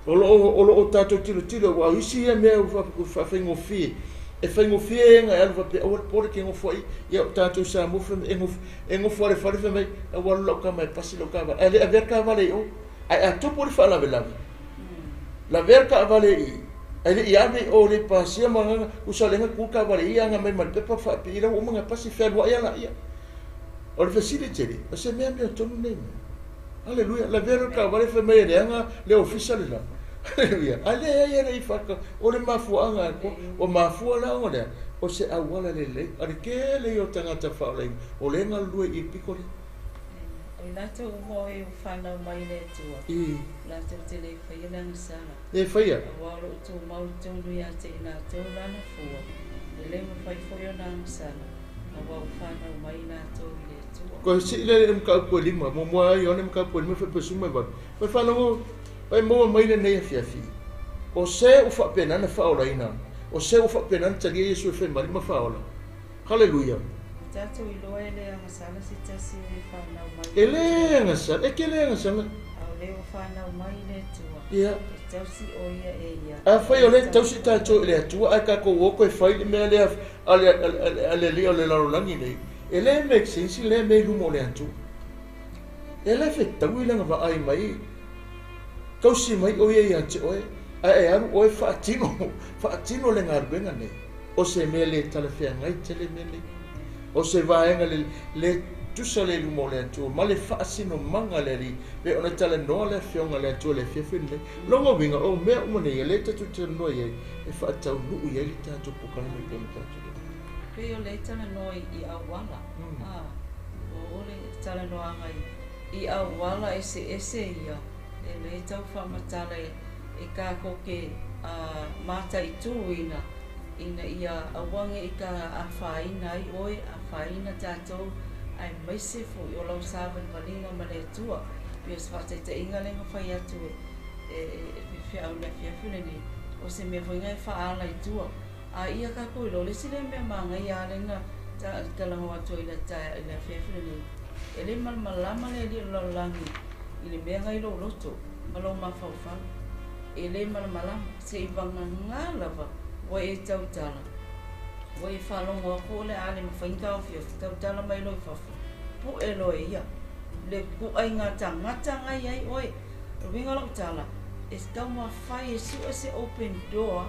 O lo o tātou tilo tilo, wa isi ia mea whaawhaingofie. E whaingofie e ngā alu whape, awa pore ke ngofo ai, ia o tātou sa mofe, e ngofo ale whare whai mai, awa lau ka mai, pasi lau ka vale. A ver ka vale i o, ai a topo le wha lave lave. La ver ka vale i, ai le i ave o le pasia ma nganga, usa lenga ku ka vale i anga mai ma le pepa wha pi, ila o mga pasi whenua ia la ia. O le fesili tele, o se mea mea tonu nei mea. Hallelujah, la ver ka vale whai mai le anga, le ofisa le la. Hallelujah. Ale ai le i whaka, o le mafua anga ko, o mafua la o le, o se awala le le, ale ke le o tangata whaolai, o le nga lue i piko le. O lātou uma o e whanau mai le atua. Lātou te le whaia langa sala. Le whaia. Awa o loo tō mau tōnu ia te ina tō lana fua. E le mawhai foi o nanga sala. Awa o whanau mai lātou i le atua. Ko si le le mka upue lima, mo mua ai one mka upue lima whai pesuma i waru. Whai whanau Pai maua mai le nei afiafi. O se o whaapena na whaolaina. O se o whaapena na talia Yesu e whai marima whaola. Hallelujah. Tātou i loa e le angasala si tasi o e whanau mai. E le angasala, e ke le angasala. Au le o whanau mai le atua. Ia. E tausi o ia e ia. A whai o le tausi tātou i le atua, ai kako oko e whai le mea lea a le lia o le larolangi nei. E le make sense, le mea lumo o le atua. E le whetau i langa vaai mai. Kausi mai o ia ia te oe, a e aru oe whaatino le ngaruenga nei. O se mea le talawhea ngai tele mea nei. O se vaenga le tusa le lumo le atua, ma le whaasino manga le ri, pe ona tala noa le whionga le atua le whiawhi nei. Longa winga o mea uma nei, le tatu te noa iai, e whaatau nuu iai le tātou pokalame pe ma tātou. Pe o le tala noa i awala. Ua oo le talanoaga i auala eseese ia e lē tau faamatala e kākou te mataituina ina ia aua nei ka afaina ai oe, afaina tatou, aemaise foi o lau savalivaliga ma le Atua. Pei o se faataitaiga lea na fai atu e le faifeau i le afiafi lenei, o se mea foi lena e faaala i tua. A ia kākou iloa, o le isi lea mea manaia lava lea na talanoa atu ai i le afiafi lenei, e le malamalama le alii o le lalolagi i le mea na i lou loto ma lou mafaufau. E le malamalama, seivagana lava ua e tautala, ua e faalogo atu o le a le mafai ona taofiofi, tautala mai loa i fafo, pue loa e ia le ituaiga tagata na i ai oe. O le uiga o lau tala, e taumafai e sue se open door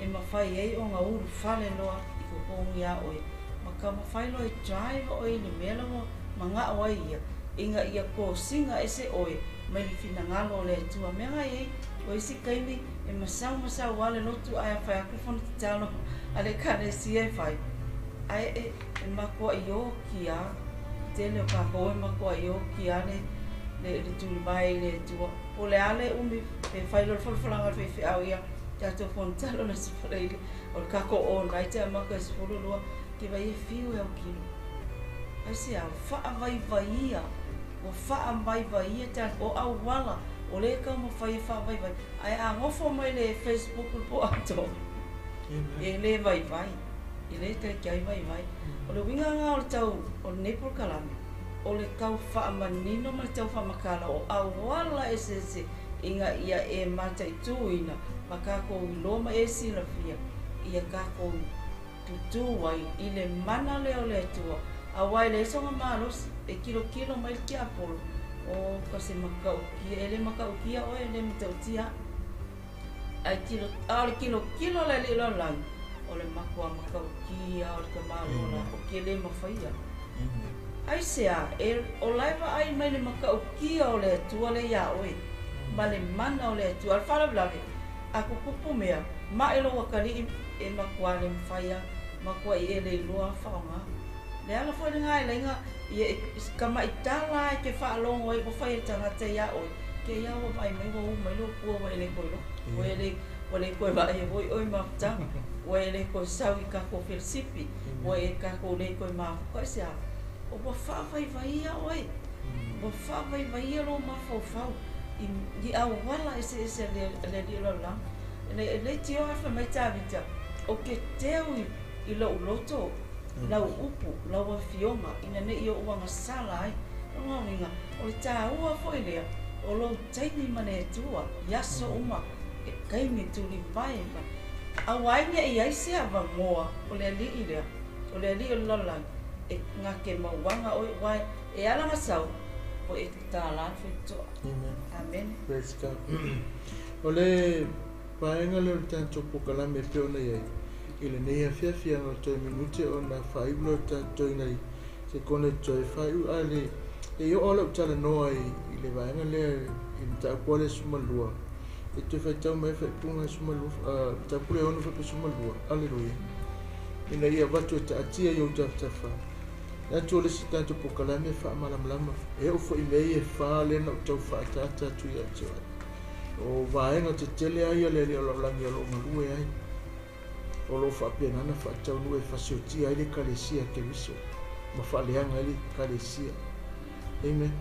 e mafai ai ona ulufale loa i totonu iā oe, ma taumafai loa e drive oe i le mea la ua manao ai ia, ina ia tosina ese oe mai le finagalo o le Atua. Mea na i ai, o isi taimi e masau masau lava le lotu ae fai atu fono tatalo a le ekalesia e fai, ae e matuai oki lava, tele o kākou e matuai oki lava le tulivae i le Atua. Po o le a le umi pe fai loa le folafolaga a le faifeau ia tatou fono tatalo le Aso Faraile, o le tatou all night e amata i le 12, ke vai e fiu e autilo. Aisea? Faavaivaia, ua faavaivaia tatou, o auala o lea e taumafai e faavaivai, ae a nofo mai le Facebook le po atoa, e le vaivai, e le taitai vaivai. O le uiga lena o le tau o lenei polokalame, o le tau faamanino ma le tau faamatala o auala eseese ina ia e mataituina ma tatou iloa ma e silafia ia tatou tutū ai i le mana lea o le Atua, auā e leai sona malosi e kilokilo mai le tiapolo, o ka se matautia, e le matautia oe, e le matautia au. Ae tilo, a o le kilokilo a le Alii o le lalolagi, o le matua matautia o le tamaloa la, o ke le mafaia. Aisea, e, o la e vaai mai le matautia o le Atua lea iā oe, ma le mana o le Atua. A o le faalavelave, a tutupu mea, mae lou atalii e matua le mafai lava, matuai e le iloa lava faaaoga. Le ala foi lena e laina ia e tamaitala lava e te faalogo ai ua fai e le tagata iā oe, te i lava ua vaai mai ua u mai lou pua ua e le toe iloa, ua e le ua le toe vaaia foi oe i mafutaga, ua e le toe sau i tatou felesipi, ua e tatou le toe mafuta. Aisea? Ua faavaivaia oe, ua faavaivaia lou mafaufau i auala eseese a le Alii o le lalolagi. E leitioa ae fai mai Tavita, Ou te teu i lou loto lau upu, lau afioga, ina ne i ou agasala ai. O lona uiga, o le taua foi lea o lou taimi ma le Atua i aso uma, e taimi tulivae ma aua ai ne i ai se avanoa o le Alii lea, o le Alii o le lalolagi, e gake mauaga oe, aua e ala ona sau, ua e tatala le faitotoa. Amene. Praise God. O le vaega lea o le tatou polokalame e pei ona i ai i lenei afiafi ana o toe minute ona faaiu lea o le tatou i nai sekone toe faaiu a le e oo lau talanoa i le vaega lea i mataupu a le 12 e toe faitau mai faaipuga 12 mataupu le 6 faapea 12. Aleluia. Ina ia avatu e taatia i ou tafatafa atu o le isi tatou polokalame e faamalamalama e oo foi i mea ia e fa lea na ou tau faaataata atu ia te oe. O vaega tetele lava ia le Alii o lalolagi o lo o galue ai, o lo o faapena ona faataunuu e fasiotia ai le Ekalesia a Keriso ma faaleaga ai le Ekalesia. Amen.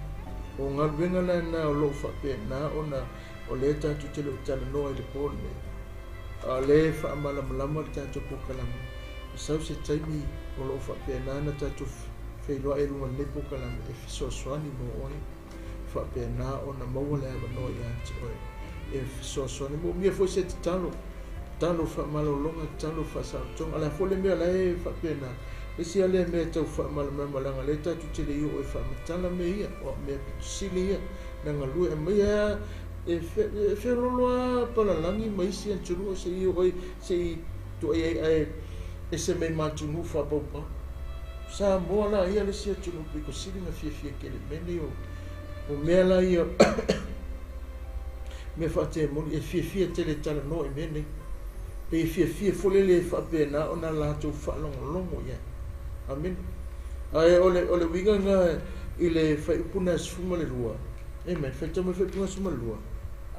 O galuega lena o lo o faapena ona o lea tatou te le o talanoa i le po lenei, a o lea e faamalamalama le tatou polokalame. E sau se taimi o lo o faapena ona tatou feiloai i luga o lenei polokalame e fesoasoani mo oe, faapena ona maua le avanoa ia te oe e fesoasoani. Moomia foi se tatalo, tatalo faamalologa, tatalo faasaolotoga. O le a foi le mea la e faapena, le isi lava lea mea e tau faamalamalama, leaga o lea tatou te le i oo e faamatala mea ia, o mea pito sili ia na galue aumaia e feoloolo lava palalagi ma isi atunuu se i oo ai, se i tuai ai ae ese mai ma atunuu faapaupau. Samoa la ia le isi atunuu pito sili na fiafia tele i mea nei o mea la ia mea faatemoni e fiafia tele e talanoa i mea nei. Pei e fiafia foi lele e faapena ona latou faalogologo i ai. Amene. Ae o le uiga lena i le fuaiupu na 12. Amen. Faitau mai fuaiupu 12.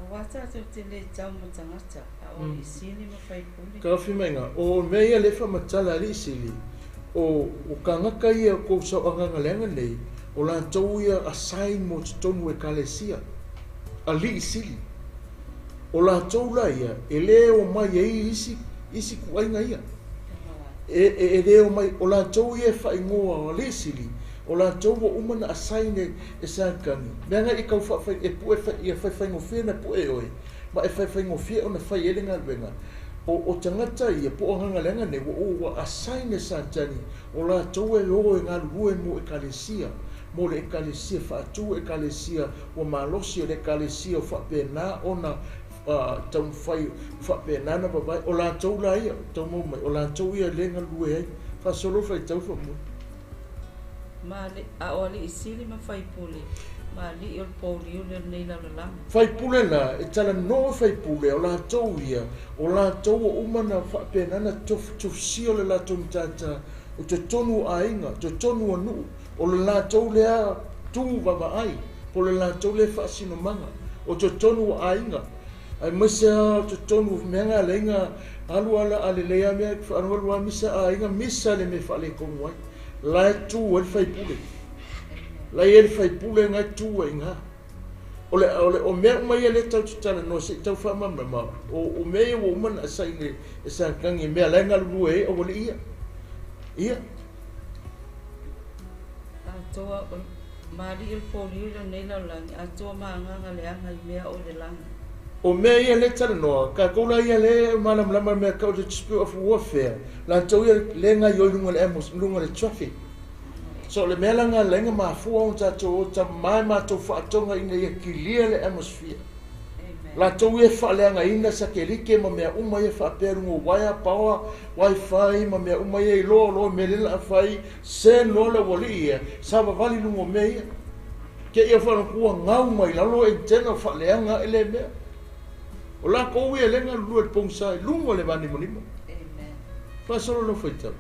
Auā tatou te le tau ma tagata, a o alii sili ma faipule. Taofi mai iina, o mea ia lea e faamatala alii sili, o kānaka ia o kou sauagaga leaga nei, o latou ia assign mo totonu o ekalesia, alii sili. O latou la ia, e lē omai ai isi kuaiga ia. E lē omai, o latou ia e faaigoa o alii sili, o latou ua uma na assign e Satani. Mea nga i kau faafai, e pue ia faifaigofie na pue oe, ma e faifaigofie ona fai ai le galuega. O tagata ia, po o agaga leaga nei, ua assign e Satani, o latou e o e galulue mo ekalesia, mo le ekalesia faatu ekalesia, ua malosi o le ekalesia o faapena ona taumafai faapena na vavae, o latou la ia, taumau mai, o latou ia le galulue ai. Faasolo faitau faamua. Ma a o alii sili ma faipule, ma alii o le pouliuli o lenei lalolagi. Faipule la, e talanoa faipule, o latou ia, o latou ua uma na faapena na tofusia o le latou matata, o totonu o aiga, totonu o nuu, o le latou lea tu vavaai, po le latou lea faasinomaga, o totonu o aiga, aemaise lava o totonu o mea nga leiga alu ala a lelei lava mea, alu alu lava misa aiga, misa le mea faaletonu ai. La e tu ai le faipule. La e i ai le faipule nga e tu ai iina. O mea uma ia lea tatou te talanoa se i tau faamalamalama, o mea ia ua uma ona assign e Satani i mea la e galulue ai aualii ia. Ia. Atoa ma alii o le pouliuli o lenei lalolagi, atoa ma agaga leaga i mea o le lagi. O mea ia lea talanoa, tatou la ia lea malamalama mea tau le spirit of warfare, latou ia lea gaoioi i luga o le atmos, luga o le traffic. So o le mea la lena la e mafua ona tatou o tamā e matou faatoga ina ia clear le atmosphere. Latou ia e faaleagaina satelite ma mea uma ia faapea luga o wire, power, wifi ma mea uma ia iloa loa mea lea o le a fai, send loa le aualii ia, savavali luga o mea ia. Te ia faalatua gau mai lalo antenna o faaleaga ae le mea. O latou ia lea e galulue i le pogisa i luga o le vanimonimo. Amen. Faasolo lau faitau.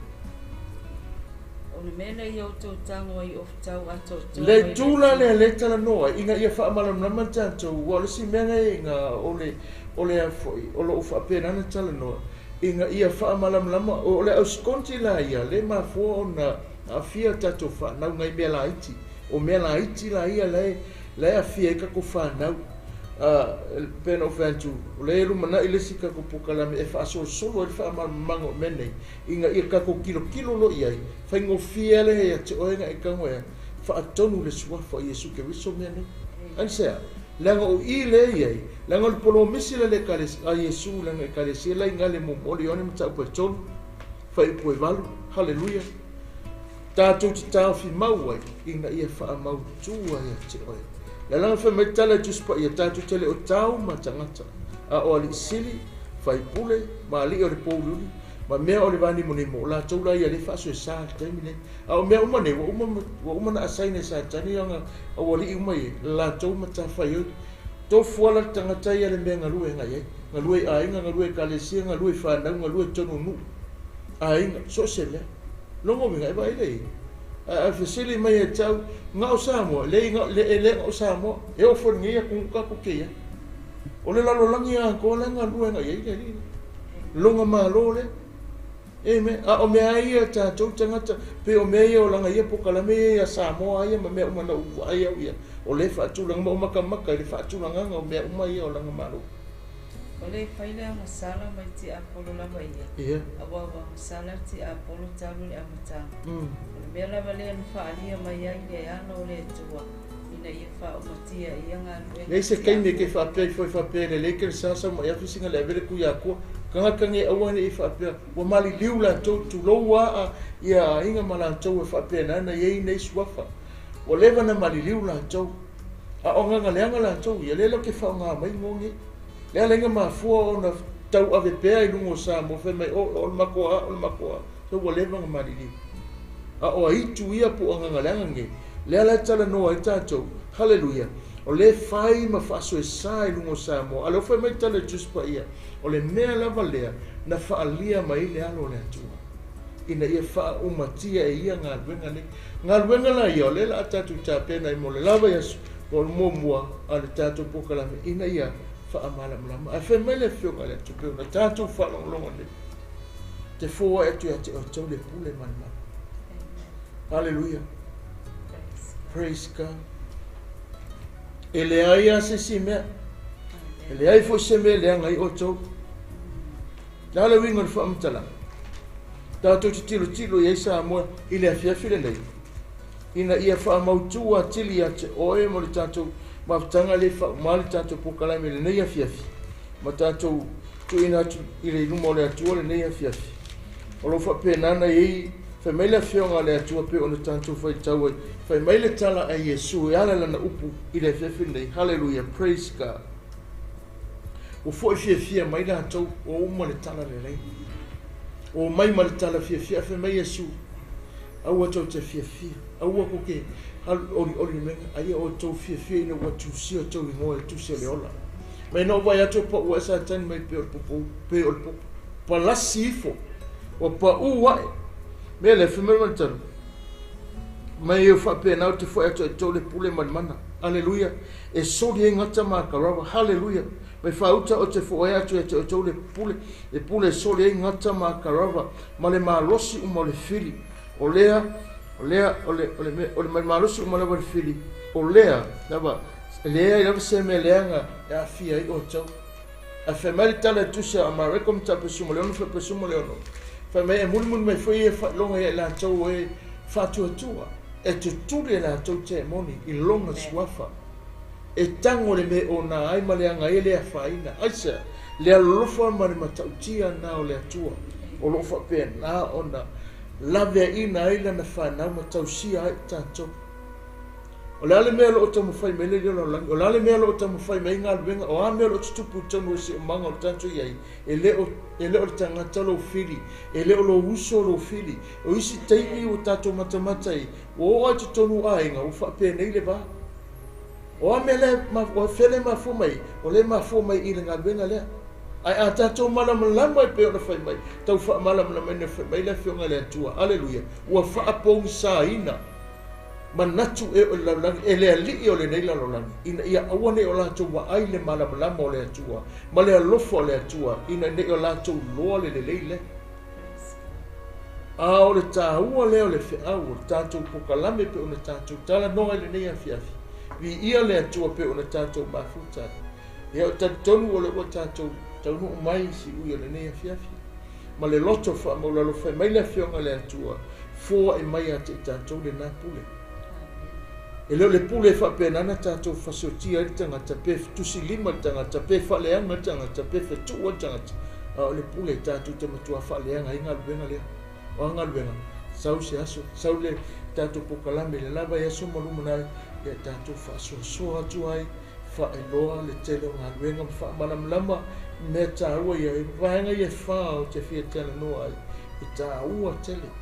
O le mea lea ia outou tago ai o tau atoatoa Le mai le itu la Atua. lea lea e talanoa ai, ina ia faamalamalama tatou, ua o le isi mea lea ina o le a foi, o loo faapena ona talanoa, ina ia faamalamalama, o le ausikonti la ia, le mafua ona aafia tatou fanau nai mea laiti. O mea laiti la ia la e aafia ai tatou fanau. Pei ona ou fai atu, o lea e lumanai le isi tatou polokalame e faasolosolo ai le faamalamalamaga o mea nei, ina ia tatou tilotilo loa i ai, faigofie lea ia te oe na e tago e faatonu le suafa o Iesu Keriso mea nei. Aisea? Leaga o i lea e i ai, leaga o le polomisi la le ekalesia, a Iesu lana ekalesia la i gale muamua o le Ioane mataupu e 3, fuaiupu e 8, haleluia. Tatou te taofi mau ai, ina ia faamautu ai ia te oe. Le alaga fai mai tala e Tusi Paia, tatou te le o tau ma tagata, a o alii sili, faipule, ma alii o le pouliuli, ma mea o le vanimonimo, o latou la ia lea e faasoesa i le taimi lenei. A o mea uma nei, ua uma ona assign e Satani ona aualii uma ia, le latou matafaioi. Tofu ala le tagata ia le mea galue agai ai. Galue i aiga, galue i ekalesia, galue i fanau, galue i totonu o nuu, aiga, so o se mea. Lona uiga, e vaai lea i ai. A fesili mai ia te au, na o Samoa, leai e le na o Samoa, e oo foi i lenei atunuu tatou te i ai. O le lalolagi atoa la e galue agai ai le alii lea. Lona Malo lea. Amen. A o mea ai ia tatou tagata, pei o mea ia o lana ia polokalame ia ia Samoa ia ma mea uma na ou vaai au ia, o lea e faatulaga ma ou matamata i le faatulagaga o mea uma ia o lana Malo. O le fai le agasala mai tiapolo lava ia, auā ua agasala le tiapolo talu le amataga. O le mea lava lea na faaalia mai ai le alo o le Atua, ina ia faaumatia e ia galuega Leai se taimi e te tiapolo. faapea ifo ai faapea e lelei ke le sa sau mai afi singa le ave le kui akua. Tagata nei aua ne'i faapea ua maliliu latou tulou aa ia aiga ma latou e faapena na i ai nei suafa. Ua leva ona maliliu latou. A o agaga leaga latou ia lea latou te faaaoga mai igoa nei. Le ala ai na mafua ona tauave pea i luga o Samoa fai mai o le matou a o le matou a. So ua leva ona maliliu. A o aitu ia po o agaga leaga nei. Lea la e talanoa ai tatou. Haleluia. O lea e fai ma faasoesa i luga o Samoa. A o lea ua fai mai tala i le Tusi Paia, o le mea lava lea na faaalia mai ai le alo o le Atua. Ina ia faaumatia e ia galuega nei. Galuega la ia o lea o le a tatou tapena ai mo le lava i aso mo le muamua a le tatou polokalame ina ia faamalamalama. Ae fai mai le Afioga i le Atua pei ona tatou faalogologo nei, te foai atu ia te outou le pule ma le mana. Haleluia. Praise God. E leai lava se isi mea. E leai foi se mea e leaga ai outou. Le a le uiga o le faamatalaga? Tatou te tilotilo i ai Samoa i le afiafi lenei, ina ia faamautu atili ia te oe mo le tatou mafutaga lea e faauma le tatou polokalame i lenei afiafi, ma tatou tuuina atu i le luma o le Atua lenei afiafi. O lo o faapena ona i ai, fai mai le Afioga a le Atua pei ona tatou faitau ai, fai mai le tala a Iesu e ala lana upu i le afiafi lenei. Haleluia, praise God. Ua foi fiafia mai latou, ua uma le tala lelei. Ua omai ma le tala fiafia, ae fai mai Iesu, Aua tou te fiafia, aua kou te alu olioli i mea, a ia outou fiafia ina ua tusia outou igoa i le tusi o le ola. Mai na ou vaai atu ua pau ae Satani mai pei o le popo, pei o le popo palasi ifo, ua pau ae. Mea lea, fai mai le tala, mai e faapena ou te foi atu ai tou le pule ma le mana. Aleluia. E soli ai gata ma karawa. Haleluia. Mai faauta o te foea atu ia te outou le pule, le pule e soli ai gata ma karawa, ma le malosi uma o le fili. O lea, o lea, o le, o le, o le, ma le malosi uma lava o le fili, o lea, lava, e leai lava se mea leaga e aafia ai outou. Ae fai mai le tala e tusa a Mareko 16 16, fai mai e mulimuli mai foi ia faailoga ia i latou e faatuatua, e tutuli e latou temoni i lona suafa, e tago le mea e ona ai ma leaga ai e le afaina. Aisea? Le alofa ma le matautia na o le Atua, o lo o faapena ona laveaiina ai lana fanau ma tausia ai i tatou. O le a le mea o lo o taumafai mai le lalolagi? O le a le mea o lo o taumafai mai ai galuega? O a mea o lo o tutupu i totonu o le siosiomaga o le tatou i ai? E le o, e le o le tagata lou fili, e le o lou uso lou fili. O isi taimi ua tatou matamata ai, ua oo lava i totonu o aiga, ua faapenei le va. O a mea lea, o fea lea e mafua mai ai? O lea e mafua mai i le galuega lea. Ae a tatou malamalama e pei ona fai mai, tau faamalamalamaina fai mai le Afioga i le Atua, Aleluia, ua faapogisaina manatu e o le lalolagi, e le alii o lenei lalolagi, ina ia aua ne i o latou vaai le malamalama o le Atua, ma le alofa o le Atua, ina ne i o latou iloa le lelei lea. A o le taua lea o le feau o le tatou polokalame pei ona tatou talanoa i lenei afiafi, viia le Atua pei ona tatou mafuta ai. Ia, ou te talitonu o lea ua tatou taunuu mai i siui o lenei afiafi, ma le loto faamaualalo fai mai le Afioga a le Atua, foai mai ia te i tatou lena pule. E le o le pule e faapena ona tatou fasiotia ai le tagata, pe tusilima le tagata, pe faaleaga le tagata, pe fetuua le tagata, a o le pule tatou te matua faaleaga ai galuega lea. O a galuega? Sau se aso, sau le tatou polokalame i le lava i aso ma lumanai, ia tatou faasoasoa atu ai, faailoa le tele o galuega ma faamalamalama mea taua ia. I vaega ia e fa ou te fia talanoa ai, e taua tele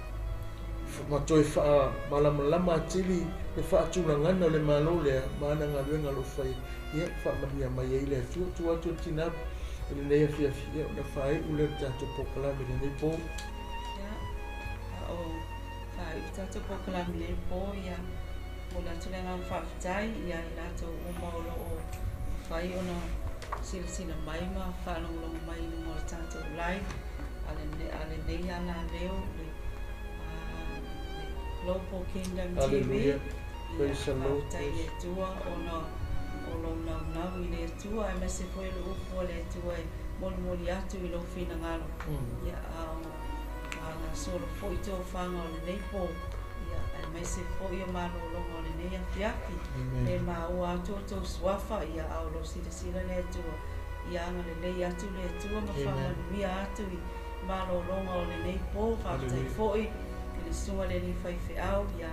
ma toe faamalamalama atili le faatulagana o le Malo lea ma ana galuega o lo o fai. Ia faamanuia mai ai le Atua. Tuu atu le tina i lenei afiafi, ia ona faaiu lea o le tatou polokalame i lenei po. Ia, a o faaiu le tatou polokalame i lenei po, ia momoli atu le agaga faafetai ia i latou uma o lo o mafai ona silasila mai ma faalogologo mai i luga o le tatou live a lenei alaleo, le Global Kingdom TV. Hallelujah. Praise the Lord. Faafetai i le Atua ona o lou naunau i le Atua, aemaise foi o le upu a le Atua e molimoli atu i lou finagalo. Ia, a o gasolo foi tofaga o lenei po, ia, aemaise foi o malologa o lenei afiafi. E maua atu outou suafa, ia, a o lo silasila le Atua, ia agalelei atu le Atua ma faamanuia atu i malologa o lenei po. Faafetai foi i le susuga i le alii faifeau ia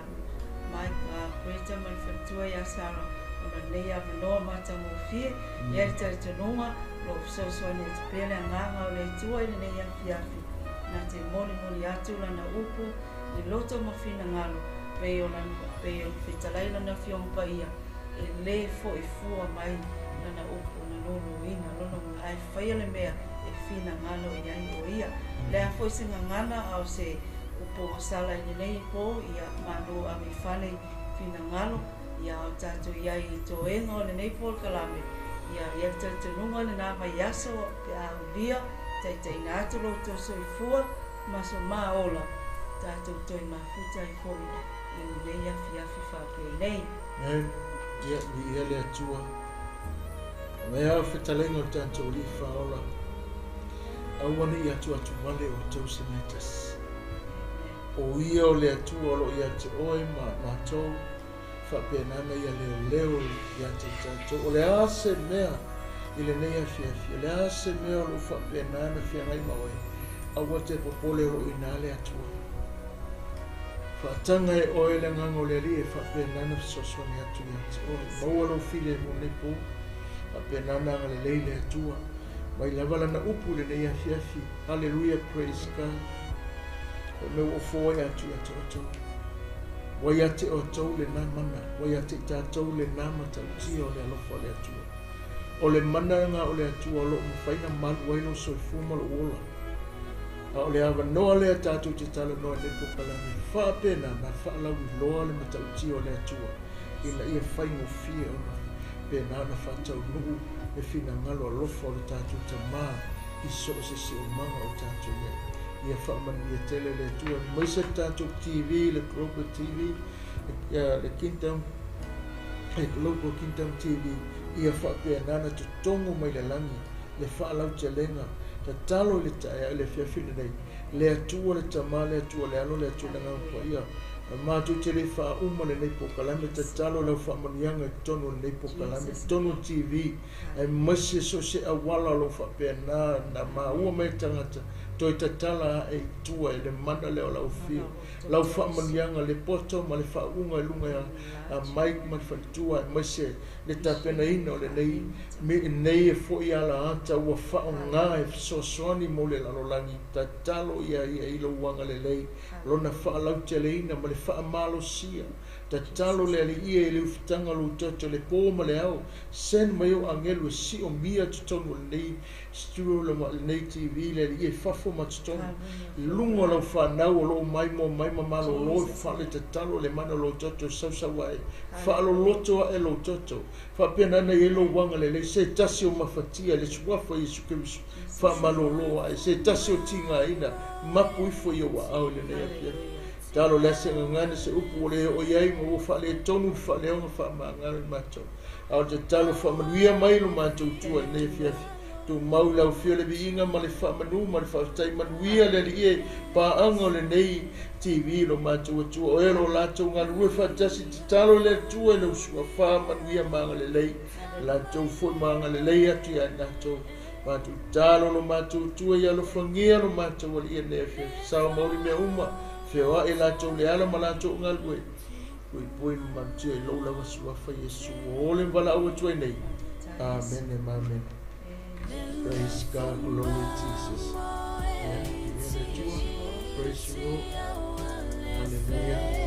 Mike Greta ma le faletua ia Sarah ona lenei avanoa matagofie. E i ai le talitonuga o lo o fesoasoani atu pea le agaga o le Atua i lenei afiafi na te molimoli atu lana upu i loto ma finagalo pei o lana pei ona fetalai lana Afioga Paia e le foi fua mai lana upu na loloina lona uiga ae faia le mea e finagalo i ai o ia. O le a foi se gagana a o se Upu ua sala i lenei po, ia malo ave i fale finagalo, ia o tatou i ai i toega o lenei polokalame, ia i ai le talitonuga lena vaiaso pe a aulia, taitaiina atu lo outou soifua ma so maola, tatou toe mafuta ai foi i lenei afiafi faapenei. Amen. Ia, viia le Atua. Mea o fetalaiga o le tatou Alii Faaola, aua ne i atuatuvale outou se mea tasi. O ia o le Atua o lo o ia te oe ma matou, faapena ona ia leoleo ia te tatou. O le a se mea i lenei afiafi, o le a se mea o lo o faapena ona feagai ma oe, aua te popole o lo o i ina le Atua. Faataga e oe le agaga o le Alii e faapena ona fesoasoani atu ia te oe. Maua lou filemu i lenei po, faapena ona agalelei le Atua. Mai lava lana upu i lenei afiafi. Hallelujah, praise God. O mea ua foai atu ia te outou. Ua ia te outou lena mana, ua ia te i tatou lena matautia o le alofa o le Atua. O le mana lena o le Atua o lo o mafai ona malu ai lou soifua ma lou ola. A o le avanoa lea tatou te talanoa i lenei polokalame, faapena na faalauiloa le matautia o le Atua ina ia faigofie ona pena ona faataunuu le finagalo alofa o le tatou Tamā i so o se siomaga o tatou i ai. Ia faamanuia tele le Atua aemaise le tatou TV, le Global TV, le Kingdom, le Global Kingdom TV, ia faapena ona totogo mai le lagi le faalautelega, tatalo i le taeao i le afiafi lenei, le Atua le Tamā, le Atua le Alo, le Atua le Agaga Paia. Matou te le faauma lenei polokalame, tatalo lau faamanuiaga i totonu o lenei polokalame, totonu o le TV, aemaise so o se auala o lo o faapena na maua mai e tagata, toe tatala ae i tua i le mana lea o lau afio, lau faamanuiaga, le poto ma le faauuga i luga a Mike ma le faletua, aemaise le tapenaina o lenei nei e foi ala ata ua faaaoga e fesoasoani mo le lalolagi. Tatalo ia ia i lou agalelei, lona faalauteleina ma le faamalosia. Tatalo le Alii ia i le ufitaga o lou toto le po ma le ao, send mai ou agelu e siomia totonu o lenei studio lenei TV, le Alii e fafo ma totonu i luga o lau fanau o lo o maimoa mai ma malolo i fale. Tatalo le mana o lou toto e sausau ae, faaloloto ae lou toto, faapena ona i ai lou agalelei. Se tasi o mafatia le suafa o Iesu Keriso, faamalolo ae. Se tasi o tigaina, mapu ifo i ou aao i lenei afiafi. Talo le ase gagana se upu ua le oo i ai ma ua faaletonu le faaleoga faamagalo i matou. A o le tatalo, faamanuia mai lo matou tua i lenei afiafi. Tumau i lau afio le viiga ma le faamanu ma le faafetai. Manuia le Alii e paaga o lenei TV lo matou Atua. O e o lo o latou galulue faatasi, tatalo le Atua i lau suafa, manuia ma agalelei. Latou foi ma agalelei atu ia i latou. Matou tatalo lo matou Atua ia alofagia lo matou Alii i lenei afiafi. Sao mauli mea uma, feoai latou le ala ma latou galue. Puipui ma malutia i lou lava suafa Iesu o le valaau atu ai nei. Amene ma amene. Praise God, glory Jesus. Yeah, yeah, le Atua. Praise you, Lord. Hallelujah.